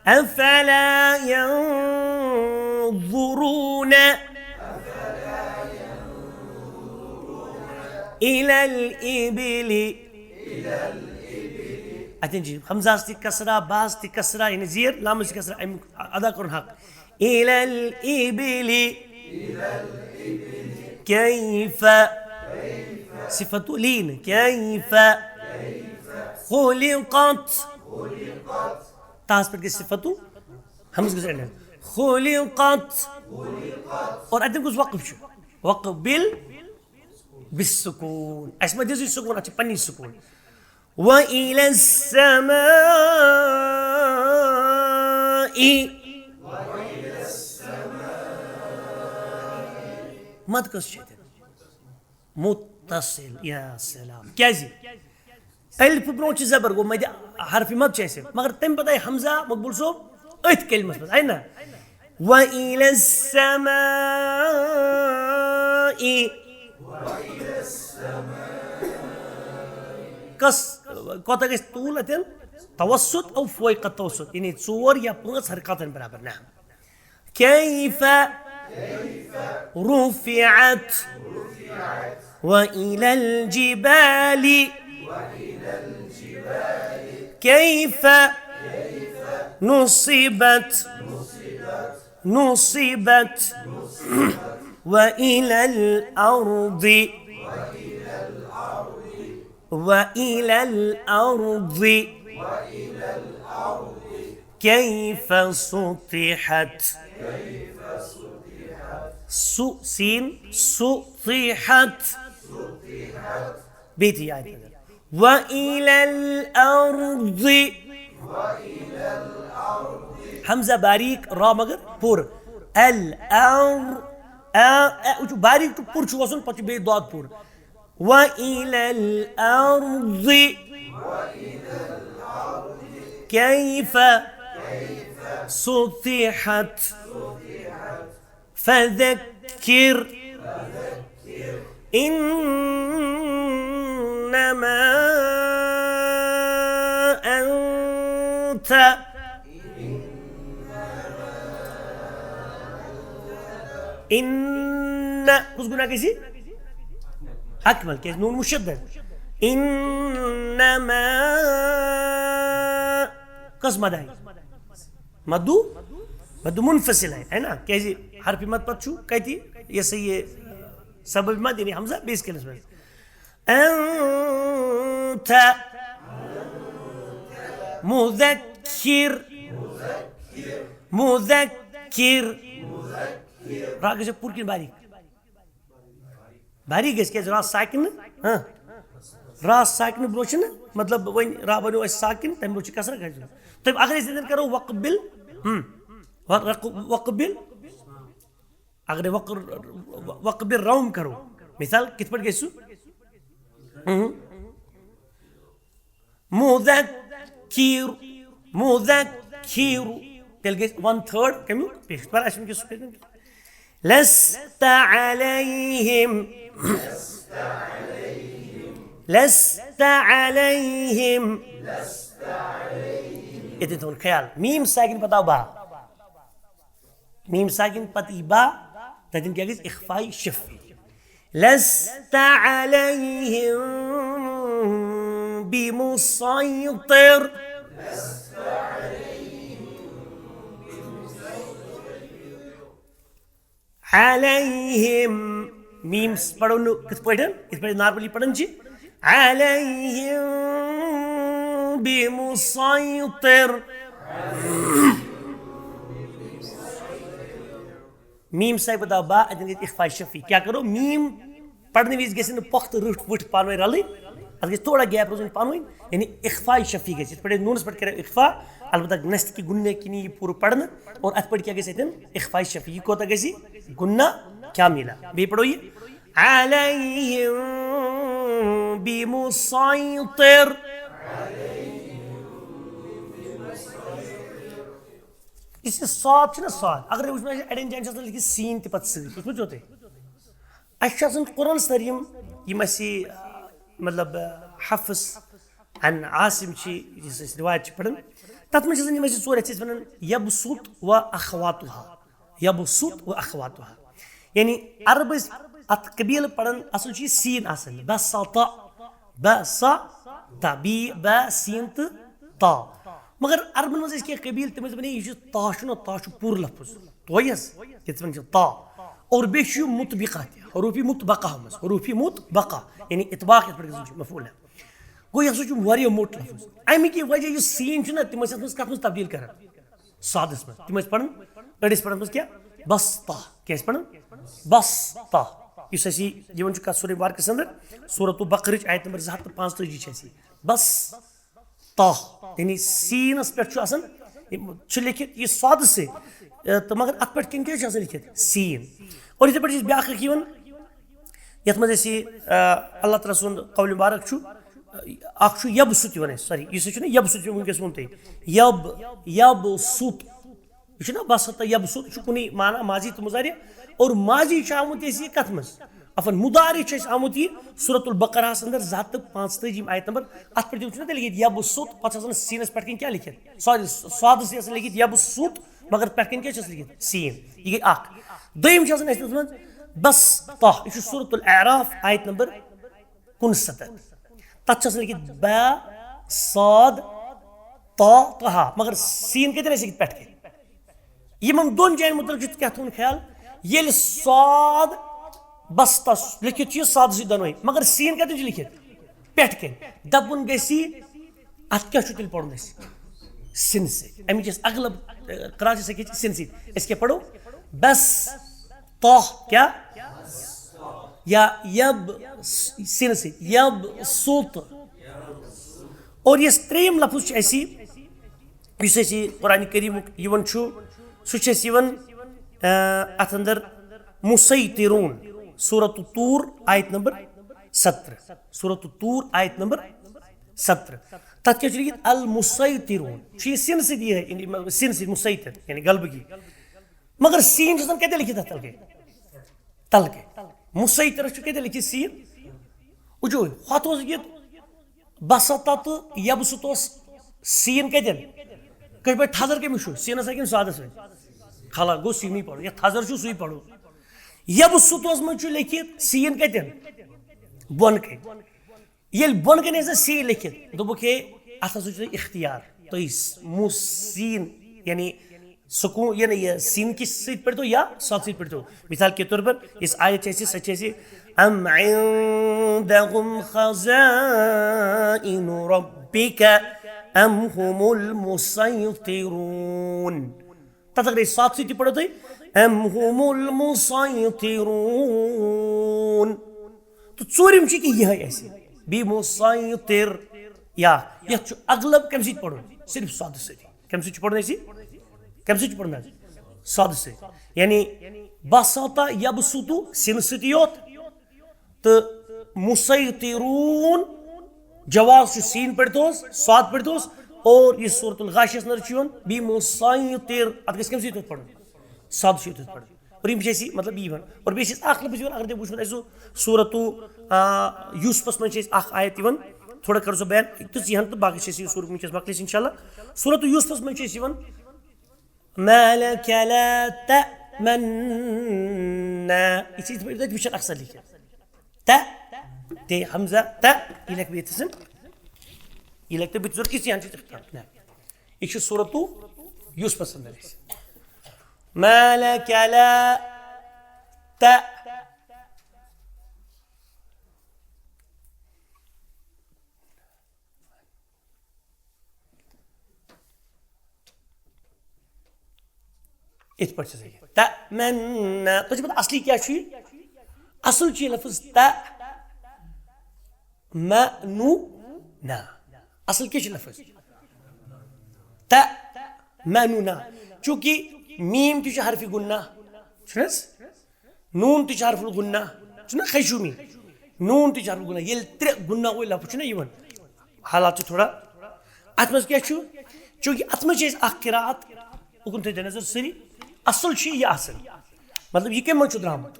أفلا ينظرون إلى الإبل۔ اتٮ۪ن چھِ ہمزہس تہِ کسرہ، باہس تہِ کسرہ، یعنی زیر لامس تہِ کسرہ، امیُک ادا کرُن حق۔ إلى الإبل كيف، صفت لین، كيف خلقت، تاہس پٮ۪ٹھ گژھِ صفت، ہمزہ گژھِ اٮ۪نڈ۔ خلقت۔ اور اتٮ۪ن کُس وقف چھُ؟ وقف بال بالسکون۔ اسہِ ما دِژٕے سکون، اتھ چھِ پننی سکون۔ وإلى السماء۔ مد کس چھِ اتٮ۪ن؟ متصل۔ یا سلام۔ کیازِ؟ الف برونٛہہ چھِ زبر، گوٚو مد حرف مد چھِ اسہِ، مگر تمہِ پتہٕ آیہِ ہمزہ مقبول صٲب أتھۍ کلمس منٛز، آیہِ نا؟ وإلى السماء۔ کس، کوتاہ گژھِ طول اتٮ۪ن؟ توسط او فوق التوسط، یعنی ژور یا پانٛژھ حرکاتن برابر۔ نعم۔ كيف رفعت وإلى الجبال كيف نصبت، نصبت وإلى الأرض، وإلى الأرض كيف سطحت۔ سُہ، سین، سطحت۔ بیٚیہِ تہِ یاد کرو۔ وإلى الأرض۔ ہمزہ باریک، را مگر پُر۔ الأر، اَ، اَ، وٕچھِو، باریک تہٕ پُر چھُ وَسُن، پَتہٕ چھُ بیٚیہِ دۄد پُر۔ وإلى الأرض كيف سطحت۔ فذكر إنما أنت، إن، کُس غنہ گژھِ؟ أكمل، کیازِ نون مشدد۔ إنما، کس مد آیہِ؟ مدو، مدو منفصل آیہِ، ہے نا؟ کیازِ حرف مد پتہٕ چھُ کتہِ یہِ سا یہِ سبب مد، یعنی ہمزہ بیٚیِس کلمس منٛز۔ أنت مذكر، مذكر۔ را گژھِ پوٗرٕ کِنہٕ باریک؟ باریک گژھِ، کیازِ را ساکن نہٕ؟ ہاں۔ را ساکن برونٛہہ چھُنہٕ، مطلب، وۄنۍ را بنیو اَسہِ ساکن، تَمہِ برونٛہہ چھُ کسرہ گژھِ۔ تہٕ اگر أسۍ ییٚتٮ۪ن کرو وقبل، ہم، وق-، وقبل، اگر وق-، وقبل روم کرو، مثال، کِتھ پٲٹھۍ گژھِ سُہ؟ ہم۔ مذكر، مذكر۔ تیٚلہِ گژھِ one third کمیُک پیش۔ پر اَسہِ وٕنکیٚس سُہ کٔرِتھ۔ لست عليهم، لست عليهم۔ ییٚتٮ۪ن تھاوُن خیال۔ میٖم ساکن پتہٕ آو با۔ میٖم ساکن پتہٕ یی با، تَتٮ۪ن کیٛاہ گژھِ؟ اخفائی شفوی۔ لست عليهم بمسيطر۔ عليهم۔ میٖم پرو نہٕ کِتھ پٲٹھۍ؟ یِتھ پٲٹھۍ normally پران چھِ۔ عليهم بمسيطر۔ میٖم سایہِ بہٕ دَبہٕ با، اَتٮ۪ن گژھِ اِخفا شفی۔ کیٛاہ کَرو؟ میٖم پَرنہٕ وِزِ گژھِ نہٕ پۄختہٕ رٕٹھ وٕٹھ پانہٕ ؤنۍ رَلٕنۍ، اَتھ گژھِ تھوڑا gap روزٕنۍ پانہٕ ؤنۍ، یعنی اِخفا شفی گژھِ۔ یِتھ پٲٹھۍ أسۍ نوٗنَس پٮ۪ٹھ کَرو اِخفا، البتہ نَستہِ کہِ گُنہ کِنی یہِ پوٗرٕ پَرنہٕ، اور اَتھ پٮ۪ٹھ کیٛاہ گژھِ اَتٮ۪ن؟ اِخفا شفی۔ یہِ کوٗتاہ گژھِ؟ گُنہ کاملہ۔ بیٚیہِ پَرو یہِ، علیہم بمسیطر۔ یُس یہِ صاد چھُنہ، صاد، اگر وٕچھو، اَسہِ اَڑٮ۪ن جایَن چھِ آسان لیکھِتھ سیٖن تہِ پَتہٕ سۭتۍ، وٕچھمُت چھُو تۄہہِ؟ اَسہِ چھُ آسان قرآن سر یِم، یِم اَسہِ، مطلب، حفص عن عاصم چھِ، یُس أسۍ رِوایت چھِ پَران، تَتھ منٛز چھِ آسان یِم اَسہِ ژور، یَتھ چھِ أسۍ وَنان یبسط و اخواتها، یبسط و اخواتها۔ یعنی عرب ٲسۍ اَتھ قبیٖلہٕ پَران، اَصٕل چھُ یہِ سیٖن آسان، بسط، بسط، بی، با، سیٖن تہٕ تا۔ مگر عربن منٛز ٲسۍ کینٛہہ قبیٖلہٕ، تِم ٲسۍ دَپان، "ہے، یہِ چھُ تا چھُنہ، تا چھُ پوٗرٕ لفظ، توے حظ، یَتھ وَنان چھِ تا۔" اور بیٚیہِ چھُ یہِ مطبقہ تہِ، حروفی مطبقہ منٛز، حروفی مطبقہ، یعنی اطباق یَتھ پٮ۪ٹھ گژھان چھُ، مفعول ہے۔ گوٚو، یہِ ہسا چھُ واریاہ موٚٹ لفظ۔ اَمہِ کہِ وجہ یُس سیٖن چھُنہ، تِم ٲسۍ اَتھ منٛز کَتھ منٛز تبدیٖل کران؟ صادس منٛز۔ تِم ٲسۍ پَران، أڑۍ ٲسۍ پَران اَتھ منٛز کیٛاہ؟ بسطہ۔ کیٛاہ ٲسۍ پَران؟ بسطہ۔ یُس اَسہِ یہِ یِوان چھُ کَتھ سورہ مبارکس اندر، سورۃ بقرٕچ آیت نمبر زٕ ہَتھ تہٕ پانٛژتٲجی چھِ اَسہِ یہِ۔ بسطہ، یعنی سیٖنَس پٮ۪ٹھ چھُ آسان، یہِ چھُ لیکھِتھ یہِ صادٕ سۭتۍ، اے، تہٕ مگر اَتھ پٮ۪ٹھ کِنۍ کیٛاہ چھُ آسان لیکھِتھ؟ سیٖن۔ اور یِتھَے پٲٹھۍ چھِ أسۍ بیٛاکھ اَکھ یِوان، یَتھ منٛز اَسہِ یہِ، اے، اللہ تعالیٰ سُنٛد قول مبارک چھُ، اے، اَکھ چھُ یبسط یِوان اَسہِ، sorry، یُس چھُنہ یبسط یِوان وٕنکیٚس ووٚن تۄہہِ۔ یب، یبسط۔ یہِ چھُنہ بسط تہٕ یبسط، یہِ چھُ کُنُے معنی ماضی تہٕ مضارع۔ اور ماضی چھُ آمُت اَسہِ یہِ کَتھ منٛز؟ عفواً، مضارع چھُ اَسہِ آمُت یہِ سورۃ البقرہَس اندر زٕ ہَتھ تہٕ پانٛژتٲجی آیت نمبر۔ اَتھ پٮ۪ٹھ تہِ چھُنہ تیٚلہِ لیکھِتھ یبسط، پَتہٕ چھُ آسان سیٖنَس پٮ۪ٹھ کِنۍ کیٛاہ لیکھِتھ؟ Sorry، صادَس چھِ آسان لیکھِتھ یبسط، مگر پٮ۪ٹھ کِنۍ کیٛاہ چھِ آسان لیکھِتھ؟ سیٖن۔ یہِ گٔے اَکھ۔ دوٚیِم چھِ آسان اَسہِ تَتھ منٛز بسطہ، یہِ چھُ سورۃ الاعراف آیت نمبر کُنسَتَتھ۔ تَتھ چھِ آسان لیکھِتھ با، صاد، تا، طہ، مگر سیٖن کَتٮ۪ن آسہِ لیکھِتھ؟ پٮ۪ٹھ کَنہِ۔ یِمَن دۄن جایَن مُتعلِق چھُ کیٛاہ تھاوُن خیال؟ ییٚلہِ صاد بسطس لیکھِتھ چھُ یہِ صاد سۭتۍ دۄنوَے، مگر سیٖن کَتٮ۪ن چھُ لیکھِتھ؟ پٮ۪ٹھ کَنہِ۔ دَپُن گژھِ، اَتھ کیٛاہ چھُ تیٚلہِ پَرُن اَسہِ؟ سِنہٕ سۭتۍ۔ اَمِچ یۄس اغلب، اے، قراءت چھِ، سۄ کیٛاہ چھِ؟ سِنہٕ سۭتۍ۔ أسۍ کیٛاہ پَرو؟ بس، طہ، کیٛاہ؟ یا یب، سیٖنہٕ سۭتۍ، یب سُت۔ اور یُس ترٛیٚیِم لفظ چھُ اَسہِ، یُس اَسہِ قرآن کریٖمُک یِوان چھُ، سُہ چھُ اَسہِ یِوان، آ، اَتھ اندر مسیطرون، سورۃ طور، آیت نمبر سترہ۔ سورۃ طور، آیت نمبر سترہ۔ تَتھ کیٛاہ چھُ لیکھِتھ؟ المسیطرون۔ چھُ یہِ سیٖنہٕ سۭتۍ یِہوٚے، یعنی سیٖنہٕ سۭتۍ مسیطر، یعنی غلبہٕ گی۔ مگر سیٖن چھُ آسان کَتہِ لیکھِتھ اَتھ تَلہٕ کَنہِ؟ تَلہٕ کَنہِ۔ مسیطرس چھُ کَتہِ لیکھِتھ سیٖن؟ وٕچھِو، ہۄتھ اوس یہِ بسطہ تہٕ یبسط اوس سیٖن کَتٮ۪ن؟ کٔژِ پٲٹھۍ؟ تھزر کٔمِس چھُ؟ سیٖنَس ہا کِنہٕ صادَس سۭتۍ؟ خلا گوٚو سیٖنٕے پَرُن۔ یَتھ تھزر چھُ سُے پَرُن۔ یبسط اوس منٛز چھُ لیکھِتھ سیٖن کَتٮ۪ن؟ بۄنہٕ کَنہِ۔ ییٚلہِ بۄنہٕ کَنہِ آسہِ نہ سیٖن لیکھِتھ، دوٚپُکھ، ہے، اَتھ ہسا چھُ تۄہہِ اختیار، تُہۍ س-، مُس سیٖن، یعنی سکوٗن، یعنی یہِ سیٖن کِس سۭتۍ پٔرۍتو یا صاد سۭتۍ پٔرۍتو۔ مثال کے طور پر، یُس آیت چھِ اَسہِ، سۄ چھِ اَسہِ، "أم عندهم خزائن ربك أم هم المسيطرون؟" تَتھ اگر أسۍ صاد سۭتۍ تہِ پٔرۍتو تُہۍ، "أم هم المسيطرون۔" تہٕ ژوٗرِم چھِ کہِ یِہوٚے اَسہِ، بمسیطر، یا یَتھ چھُ اغلب کَمہِ سۭتۍ پَرُن؟ صرف صادٕ سۭتۍ۔ کَمہِ سۭتۍ چھُ پَرُن اَسہِ؟ کَمہِ سۭتۍ چھُ پَرُن حظ؟ صادٕ سۭتۍ۔ یعنی بسطہ یبسط سیٖنہٕ سۭتی یوت، تہٕ مسیطرون، جواز چھُ سیٖن پٔرۍتوس، صاد پٔرۍتوس، اور یُس سورۃ الغاشیَس اندر چھُ یِوان، بمسیطر، اَتھ گژھِ کَمہِ سۭتۍ یوت پَرُن؟ صاد چھُ یوت پَرُن۔ اور یِم چھِ اَسہِ یہِ، مطلب، یہِ یِوان۔ اور بیٚیہِ چھِ اَسہِ اَکھ لفظ یِوان، اگر تُہۍ وٕچھِو، اَسہِ سُہ سورۃ، آ، یوسفَس منٛز چھِ اَسہِ اَکھ آیت یِوان، تھوڑا کَرو سُہ بیان، تہٕ ژٕ یہِ ہَن تہٕ باقٕے چھِ اَسہِ یہِ سورہ وٕنکیٚس مۄکلہِ اَسہِ اِنشاء اللہ۔ سورۃ یوسفَس منٛز چھِ اَسہِ یِوان، "ما لك لا تأمنا"، یہِ چھِ یِتھ پٲٹھۍ تَتہِ وٕچھان اَکثر لیکھِتھ۔ تہ، تے حمزہ، تہ، یہِ لیکھٕ بہٕ ییٚتہِ سن۔ یہِ لیکھٕ بہٕ ضروٗرت کِس یہِ ہَن چھِ تِتھ پٲٹھۍ۔ نہ۔ یہِ چھُ سورۃ یوسفَس اندر اَسہِ۔ ما لك لا ت-، یِتھ پٲٹھۍ چھِ سۄ یہِ۔ تمنا۔ تۄہہِ چھُ پَتہ اصلی کیٛاہ چھُ یہِ؟ اصل چھُ یہِ لفظ تمنونا۔ اصل کیٛاہ چھُ لفظ؟ تمنونا۔ چونکہ میٖم تہِ چھُ حرفِ غنہ، چھُنہٕ حظ؟ نوٗن تہِ چھُ حرف الغنہ، چھُنہ خیشومی؟ نوٗن تہِ چھُ حرف الغنہ۔ ییٚلہِ ترٛےٚ غنہ وٲلۍ لفظ چھُنہ یِوان، حالات چھِ تھوڑا۔ اَتھ منٛز کیٛاہ چھُ؟ چونکہ اَتھ منٛز چھِ أسۍ اَکھ قرات، اُکُن تھٲیِو نظر سٲری، اَصٕل چھُ یہِ آسان۔ مطلب، یہِ کَمہِ منٛز چھُ درٛامُت؟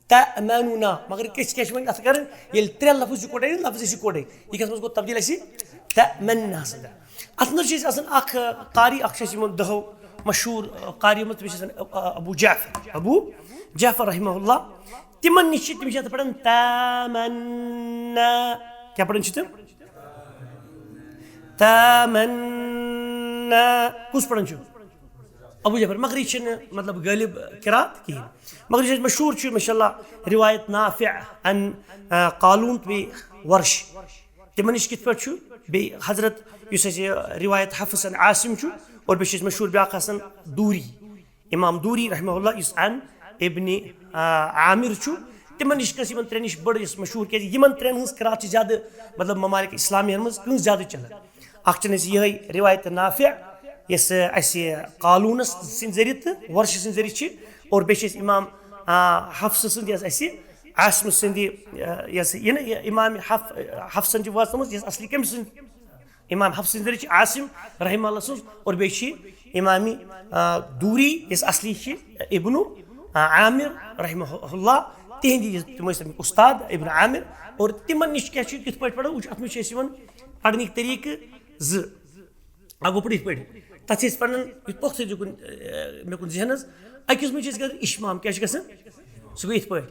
تَأْمَنُونَ۔ مگر کیٛاہ چھِ، کیٛاہ چھِ وۄنۍ اَتھ کَرٕنۍ؟ ییٚلہِ ترٛےٚ لفظ یِکوَٹَے، لفظ ٲسۍ یِکوَٹَے، یہِ کَتھ منٛز گوٚو تبدیٖل اَسہِ؟ تَأْمَنَّا سۭتۍ۔ اَتھ منٛز چھِ أسۍ آسان اَکھ، آ، قاری، اَکھ چھِ اَسہِ یِمَن دَہو مشہوٗر، آ، قاریو منٛز، تٔمِس چھِ آسان، آ، آ، ابو جعفر، ابو جعفر رحمہ اللہ۔ تِمَن نِش چھِ، تِم چھِ اَتھ پَران تَمَنَّا۔ کیٛاہ پَران چھِ تِم؟ تَمَنَّا۔ کُس پَران چھُ؟ ابو جعفر۔ مگر یہِ چھِنہٕ، مطلب، غٲلب قرات کِہیٖنۍ۔ مگر یُس اَسہِ مشہوٗر چھُ، ماشاء اللہ، روایت نافع عن، آ، قالوٗن تہٕ بیٚیہِ ورش۔ تِمَن نِش کِتھ پٲٹھۍ چھُ؟ بیٚیہِ حضرت یُس اَسہِ روایت حفص عن عاصم چھُ، اور بیٚیہِ چھِ اَسہِ مشہوٗر بیٛاکھ آسان دوٗری، امام دوٗری رحمہ اللہ، یُس عن ابن، آ، عامر چھُ۔ تِمَن نِش کٲنٛسہِ، یِمَن ترٛٮ۪ن نِش بٔڑ یۄس مشہوٗر، کیٛازِ یِمَن ترٛٮ۪ن ہٕنٛز قرات چھِ زیادٕ، مطلب، ممالک اسلامیَن منٛز کٕہٕنٛز زیادٕ چلان۔ اَکھ چھِ اَسہِ یِہوٚے روایت نافع، یۄس اَسہِ قالوٗنَس سٕنٛدِ ذٔریعہٕ تہٕ ورشہِ سٕنٛدِ ذٔریعہٕ چھِ، اور بیٚیہِ چھِ اَسہِ امام، آ، حفصہٕ سٕنٛز یۄس اَسہِ عاصمہٕ سٕنٛدِ، آ، یۄس یہِ نہٕ، یہِ امام حف-، حفصن چھِ وٲژمٕژ، یۄس اصلی کٔمۍ سٕنٛز؟ امام حفص سٕنٛدِ ذٔریعہٕ چھِ عاصم رحمہ اللہ سٕنٛز، اور بیٚیہِ چھِ امام، آ، دوٗری، یۄس اصلی چھِ ابن، آ، عامر رحمہ اللہ، تِہِنٛدِ یُس، تِم ٲسۍ تَمِکۍ اُستاد ابن عامر، اور تِمن نِش کیٛاہ چھُ، کِتھ پٲٹھۍ پَرو؟ وٕچھ، اَتھ منٛز چھِ أسۍ یِوان پَرنٕکۍ طریٖقہٕ زٕ۔ اَکھ گوٚو پَرُن یِتھ پٲٹھۍ، تَتھ چھِ أسۍ پَران، یُتھ پۄختہٕ سۭتۍ یُکُن، اے، مےٚ کُن ذہنَس، أکِس منٛز چھِ أسۍ گژھان اِشمام، کیٛاہ چھِ گژھان؟ سُہ گوٚو یِتھ پٲٹھۍ۔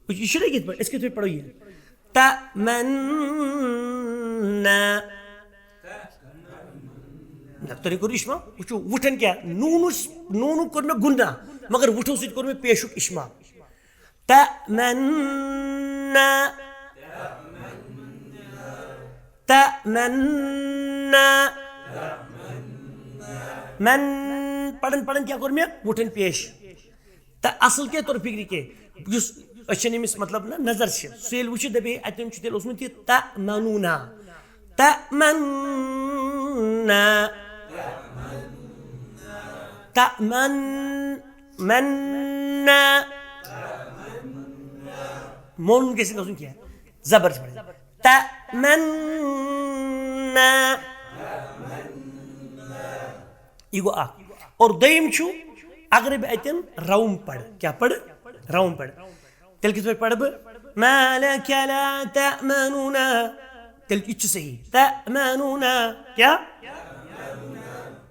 وٕچھ، یہِ چھُنہ یِتھ پٲٹھۍ، أسۍ کِتھ پٲٹھۍ پَرو یہِ؟ تَمَنَّا۔ نہ، تۄہہِ کوٚر اِشمام، وٕچھِو، وٕٹھَن کیٛاہ؟ نوٗنَس، نوٗنُک کوٚر مےٚ غُنہ، مگر وٕٹھو سۭتۍ کوٚر مےٚ پیشُک اِشمام۔ تَمَنَّا۔ تَمَنَّا۔ مَن، پَران پَران کیٛاہ کوٚر مےٚ؟ وٕٹھَن پیش۔ تہٕ اَصٕل کیٛاہ توٚر فِکرِ کہِ یُس أچھَن ییٚمِس، مطلب، نہ نظر چھِ، سُہ ییٚلہِ وٕچھِ، دَپہِ ہے، اَتٮ۪ن چھُ تیٚلہِ اوسمُت یہِ تَمَنُونَا۔ تَمَنَّا۔ تَمَن، مَنَّا۔ مون گژھِ نہٕ گژھُن کینٛہہ، زبر چھِ پَرٕنۍ۔ تَمَنَّا۔ یہِ گوٚو اَکھ۔ اور دوٚیِم چھُ، اگر بہٕ اَتٮ۪ن روُم پَرٕ، کیٛاہ پَرٕ؟ روُم پَرٕ۔ تیٚلہِ کِتھ پٲٹھۍ پَرٕ بہٕ؟ مَا لَكَ لَا تَأْمَنُونَا۔ تیٚلہِ یہِ تہِ چھُ صحیح۔ تَأْمَنُونَا۔ کیٛاہ؟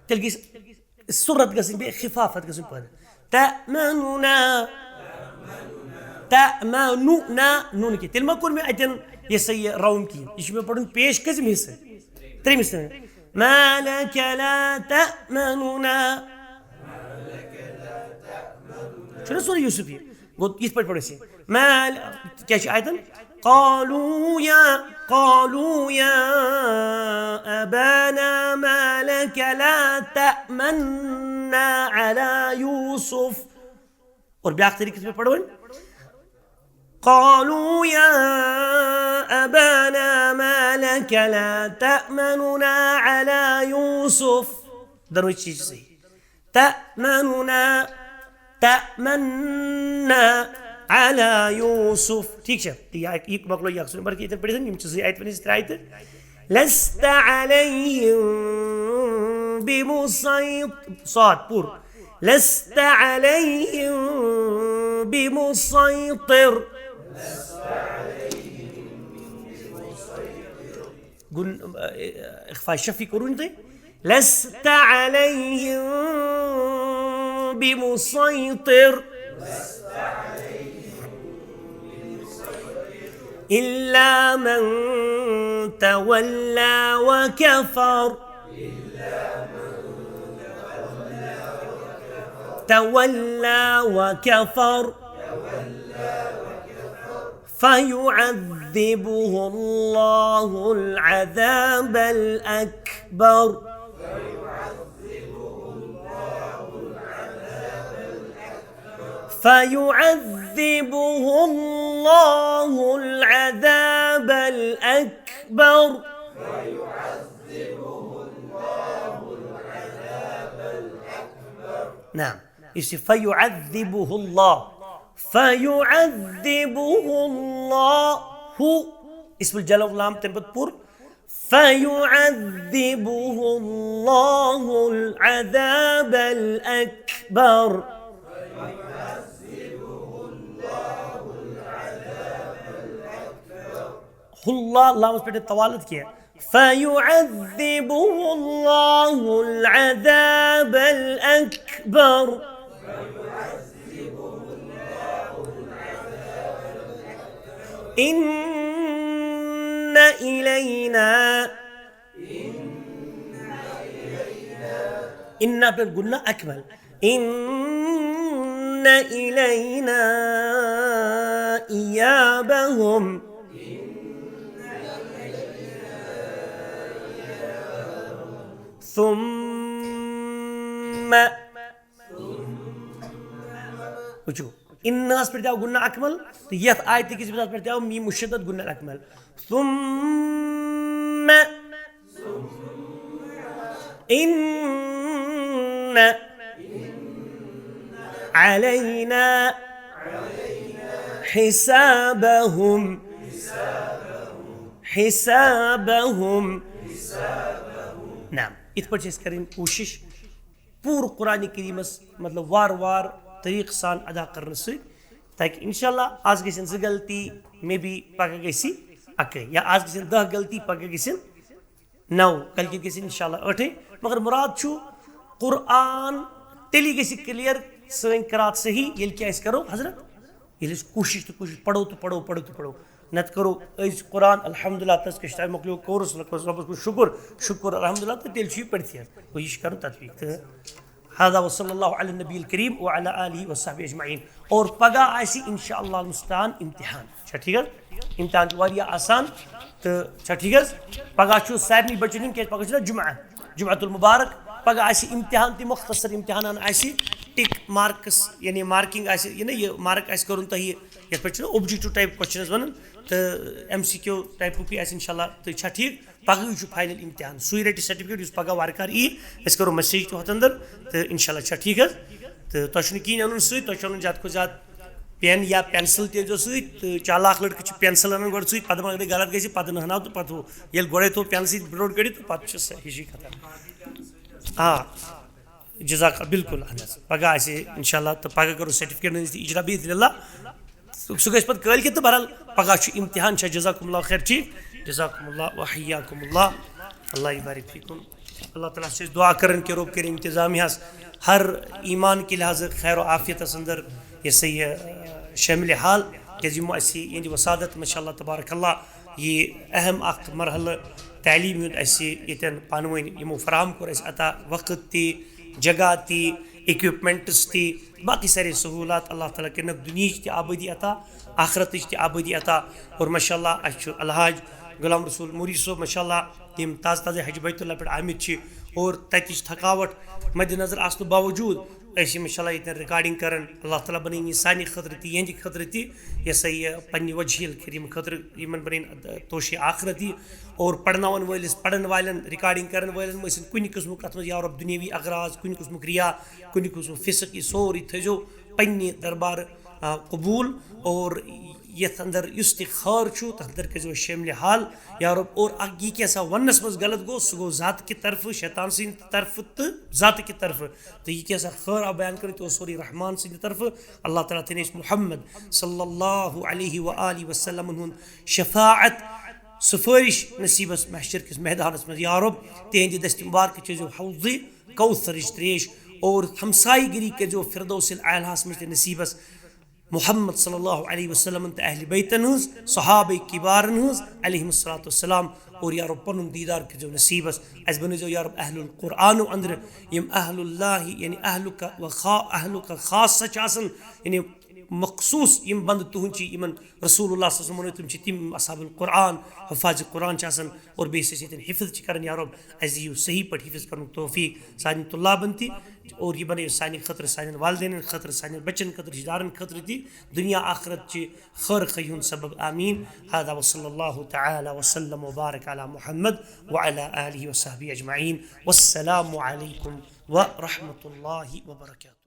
تیٚلہِ گژھِ سُرت گژھٕنۍ بیٚیہِ خفافت گژھٕنۍ پٲدٕ۔ تَأْمَنُونَا۔ تَأْمَنُونَا۔ نوٗن کہِ۔ تیٚلہِ ما کوٚر مےٚ اَتٮ۪ن یہِ سا یہِ روُم کِہیٖنۍ؟ یہِ چھُ مےٚ پَرُن پیش کٔژِم حصہٕ؟ ترٛیٚیِم حصہٕ۔ مَا لَكَ لَا تَأْمَنُونَا۔ چھُنہ سورہ یوسف یہِ؟ گوٚو یِتھ پٲٹھۍ پَرو أسۍ یہِ۔ مَا، کیٛاہ چھِ آیتَن؟ قَالُوا يَا، قَالُوا يَا أَبَانَا مَا لَكَ لَا تَأْمَنَّا عَلَى يُوسُفَ۔ اور بیٛاکھ طریٖقہٕ کِتھ پٲٹھۍ پَرو وۄنۍ؟ قَالُوا يَا أَبَانَا مَا لَكَ لَا تَأْمَنُونَا عَلَى يُوسُفَ۔ دۄنوَے چیٖز چھِ صحیح۔ تَأْمَنُونَا، تَأْمَنَّا عَلَى يُوسُفَ۔ ٹھیٖک چھا؟ تہٕ یہِ اَکہِ، یہِ مۄکلو یہِ اَکھ سُہ نمبر کہِ ییٚتٮ۪ن پٔرِتھ یِم چھِ زٕ آیتہٕ وۄنۍ أسۍ ترٛایہِ تہٕ۔ لَسْتَ عَلَيْهِم بِمُصَيْطِرٍ۔ صاد پوٗرٕ۔ لَسْتَ عَلَيْهِم بِمُصَيْطِرٍ۔ گُن-، اخفاء شفوی کوٚروٕ تۄہہِ؟ لَسْتَ عَلَيْهِم بِمُصَيْطِرٍ إِلَّا مَن تَوَلَّىٰ وَكَفَرَ۔ تَوَلَّىٰ وَكَفَرَ۔ فَيُعَذِّبُهُ اللَّهُ الْعَذَابَ الْأَكْبَرَ۔ فيعذبه الله العذاب الأكبر. نعم. You see, فيعذبه الله. فيعذبه الله. اسم الجلالة واللام تمہِ پتہٕ پوٗرٕ. فيعذبه الله العذاب الأكبر. اللہ، لامس پٮ۪ٹھ طوالت کینٛہہ. فيعذبه الله العذاب الأكبر. إن إلينا. إن پٮ۪ٹھ غنہ اکمل. إن إلينا إيابهم. ثم. وٕچھِو، اِنَّس پٮ۪ٹھ تہِ آو غنہ اکمل، تہٕ یَتھ آیتہِ کِس بِدعس پٮ۪ٹھ تہِ آو میٖم مُشَدَّد غنہ اکمل. ثم إن علينا حسابهم. حسابهم. نعم، یِتھ پٲٹھۍ چھِ أسۍ کَرٕنۍ کوٗشِش پوٗرٕ قرآن کریٖمَس، مطلب، وار وار طریٖقہٕ سان ادا کرنہٕ سۭتۍ، تاکہِ انشاءاللہ آز گژھن زٕ غلطی، مے بی پگاہ گژھِ اَکٕے، یا آز گژھن دَہ غلطی، پگاہ گژھن نَو، کلکہِ گژھِ انشاءاللہ ٲٹھے۔ مگر مُراد چھُ، قرآن تیٚلی گژھِ کلیئر، سٲنۍ قرات صحیح، ییٚلہِ کیٛاہ أسۍ کرو حضرت، ییٚلہِ أسۍ کوٗشِش تہٕ کوٗشِش پرو تہٕ پرو، پرو تہٕ پرو۔ نتہٕ کرو أسۍ قرآن الحمدللہ، تَس کٔشتھِ مۄکلیو کورس، لۄکُس رۄبس کُن شُکُر، شُکُر الحمدللہ، تہٕ تیٚلہِ چھُ یہِ پٔرتھٕے حظ۔ گوٚو، یہِ چھُ کرُن تطبیق۔ تہٕ هذا وصلى الله على النبي الكريم وعلى آله وصحبه أجمعين۔ اور پگاہ آسہِ انشاءاللہ المستعان امتحان۔ چھا ٹھیٖک حظ؟ امتحان چھُ واریاہ آسان۔ تہٕ چھا ٹھیٖک حظ؟ پگاہ چھُ سارنٕے بچن ہُنٛد، کیازِ پگاہ چھُ نا جمعہ، جمعہ المبارک۔ پگاہ آسہِ امتحان تہِ، مختصر امتحانان آسہِ، ٹک مارکس، یعنی مارکنگ آسہِ، یہِ نا یہِ مارک آسہِ کرُن تۄہہِ، یتھ پٮ۪ٹھ چھُ نا objective type questions ونان، تہٕ ایم سی کیو ٹائپُک آسہِ انشاءاللہ۔ تہٕ چھا ٹھیٖک؟ پگہٕے چھُ فاینل امتحان، سُے رٹہِ سرٹیفکیٹ یُس پگاہ وارٕ کار یی۔ أسۍ کرو میسیج تہِ ہۄتھ اندر، تہٕ انشاءاللہ چھا ٹھیٖک حظ؟ تہٕ تۄہہِ چھُنہٕ کِہیٖنۍ اَنُن سۭتۍ، تۄہہِ چھُ اَنُن زیادٕ کھۄتہٕ زیادٕ پین یا پینسل تہِ أنۍزیو سۭتۍ، تہٕ چالاک لڑکہٕ چھِ پینسل اَنان گۄڈٕ سۭتۍ، پتہٕ دَپان اگرے غلط گژھِ، پتہٕ نہٕ ہناو تہٕ پتہٕ ہُہ۔ ییٚلہِ گۄڈے تھوٚو پینسٕے برونٛٹھ کٔڑِتھ، تہٕ پتہٕ چھُ سہ ہِشی ختم۔ آ، جزاک، بالکل، اہن حظ۔ پگاہ آسہِ انشاءاللہ، تہٕ پگاہ کرو سرٹیفکیٹ ہٕنٛز تہِ اجرا باذن اللہ۔ سُہ، سُہ گژھِ پتہٕ کٲلۍ کٮ۪تھ تہٕ بہرحال پگاہ چھُ امتحان، چھا؟ جزاکم اللہ خیر، ٹھیٖک؟ جزاکم اللہ و حیاکم اللہ۔ اللہ یبارک فیکم۔ اللہ تعالیٰ چھِ أسۍ دعا کران کہ رب کٔرِنۍ انتظامیہس ہر ایمان کہِ لحاظہٕ خیر و عافیتس اندر، یہِ سا یہِ، شٲمِلِ حال، کیازِ یِمو اَسہِ یِہنٛدِ وسادت، ماشاءاللہ تبارک اللہ، یہِ اہم اکھ مرحلہٕ تعلیٖم ہُنٛد اَسہِ ییٚتٮ۪ن پانہٕ ؤنۍ یِمو فراہم کوٚر اَسہِ عطا، وقت تہِ، جگہ تہِ، equipments تہِ، باقٕے سارے سہوٗلات۔ اللہ تعالیٰ کٔرِنَکھ دُنیہٕچ تہِ آبٲدی عطا، آخرتٕچ تہِ آبٲدی عطا۔ اور ماشاءاللہ اَسہِ چھُ الحاج غلام رسول موری صٲب، ماشاءاللہ، یِم تازٕ تازٕ حج بیت اللہ پٮ۪ٹھ آمٕتۍ چھِ اور تَتِچ تھکاوٹ مدِ نظر آسنہٕ باوجوٗد، أسۍ چھِ ماشاءاللہ ییٚتٮ۪ن recording کران۔ اللہ تعالیٰ بنٲیِن یہِ سانہِ خٲطرٕ تہِ، یِہنٛدِ خٲطرٕ تہِ، یہِ سا یہِ پننہِ وجہِ الکریم خٲطرٕ، یِمن بنٲیِن توشہِ آخرت یہِ۔ اور پرناون وٲلِس، پرن والٮ۪ن، recording کرن والٮ۪ن مہ ٲسِن کُنہِ قٕسمُک اتھ منٛز یا رب دُنیاوی اغراض، کُنہِ قٕسمُک ریا، کُنہِ قٕسمُک فسق، یہِ سورُے تھٲیزیو پننہِ دربار، آ، قبول۔ اور یتھ اندر یُس تہِ خٲر چھُ، تتھ اندر کٔرزیو شٲمِلِ حال۔ یا رب، اور اکھ یہِ کینٛژھا وننس منٛز غلط گوٚو، سُہ گوٚو ذات کہِ طرفہٕ، شیطان سٕنٛدِ طرفہٕ تہٕ ذات کہِ طرفہٕ۔ تہٕ یہِ کینٛژھا خٲر آو بیان کرنہٕ، تہِ اوس سورُے رحمان سٕنٛدِ طرفہٕ۔ اللہ تعالیٰ تھٲینَے اَسہِ محمد صلی اللہ علیہ و آلہ وسلمن ہُنٛد شفاعت، سفٲرِش نصیٖبس محشر کِس میدانس منٛز۔ یا رب، تِہنٛدِ دستِ مبارکہٕ چیزیو حوضِ کوثرٕچ تریش اور ہمسایہِ گِری کٔرزیو فردوس الاعلیٰ ہس منٛز تہِ نصیٖبس۔ محمد صلی اللہ علیہ وسلم تہٕ اہل بیتن ہٕنٛز، صحابہ کبارن ہٕنٛز علیہم الصلوۃ والسلام، اور یا رب پنُن دیدار کٔرزیو نصیٖبس۔ اَسہِ بنٲیزیو یا رب اہل القرآنو اندرٕ، یِم اہل اللہ یعنی اہلُک و خا-، اہلُک خاصہ چھِ آسان، یعنی مخصوٗص یِم بندٕ تُہٕنٛدۍ چھِ، یِمن رسول اللہ صلی اللہ علیہ وسلم ووٚن، تِم چھِ تِم اصحاب القرآن، حفاظ قرآن چھِ آسان، اور بیٚیہِ چھِ أسۍ ییٚتٮ۪ن حفظ چھِ کران۔ یا رب، اَسہِ دِیِو صحیح پٲٹھۍ حفظ کرنُک توفیق سانٮ۪ن طلابن تہِ، اور یہِ بنٲیِو سانہِ خٲطرٕ، سانٮ۪ن والدینن خٲطرٕ، سانٮ۪ن بچن خٲطرٕ، رشتہٕ دارن خٲطرٕ تہِ دُنیا آخرت چہِ خٲر خٲہی ہُنٛد سبب۔ آمین۔ هذا وصلى الله تعالى وسلم وبارك على محمد وعلى آله وصحبه أجمعين. والسلام عليكم ورحمة الله وبركاته.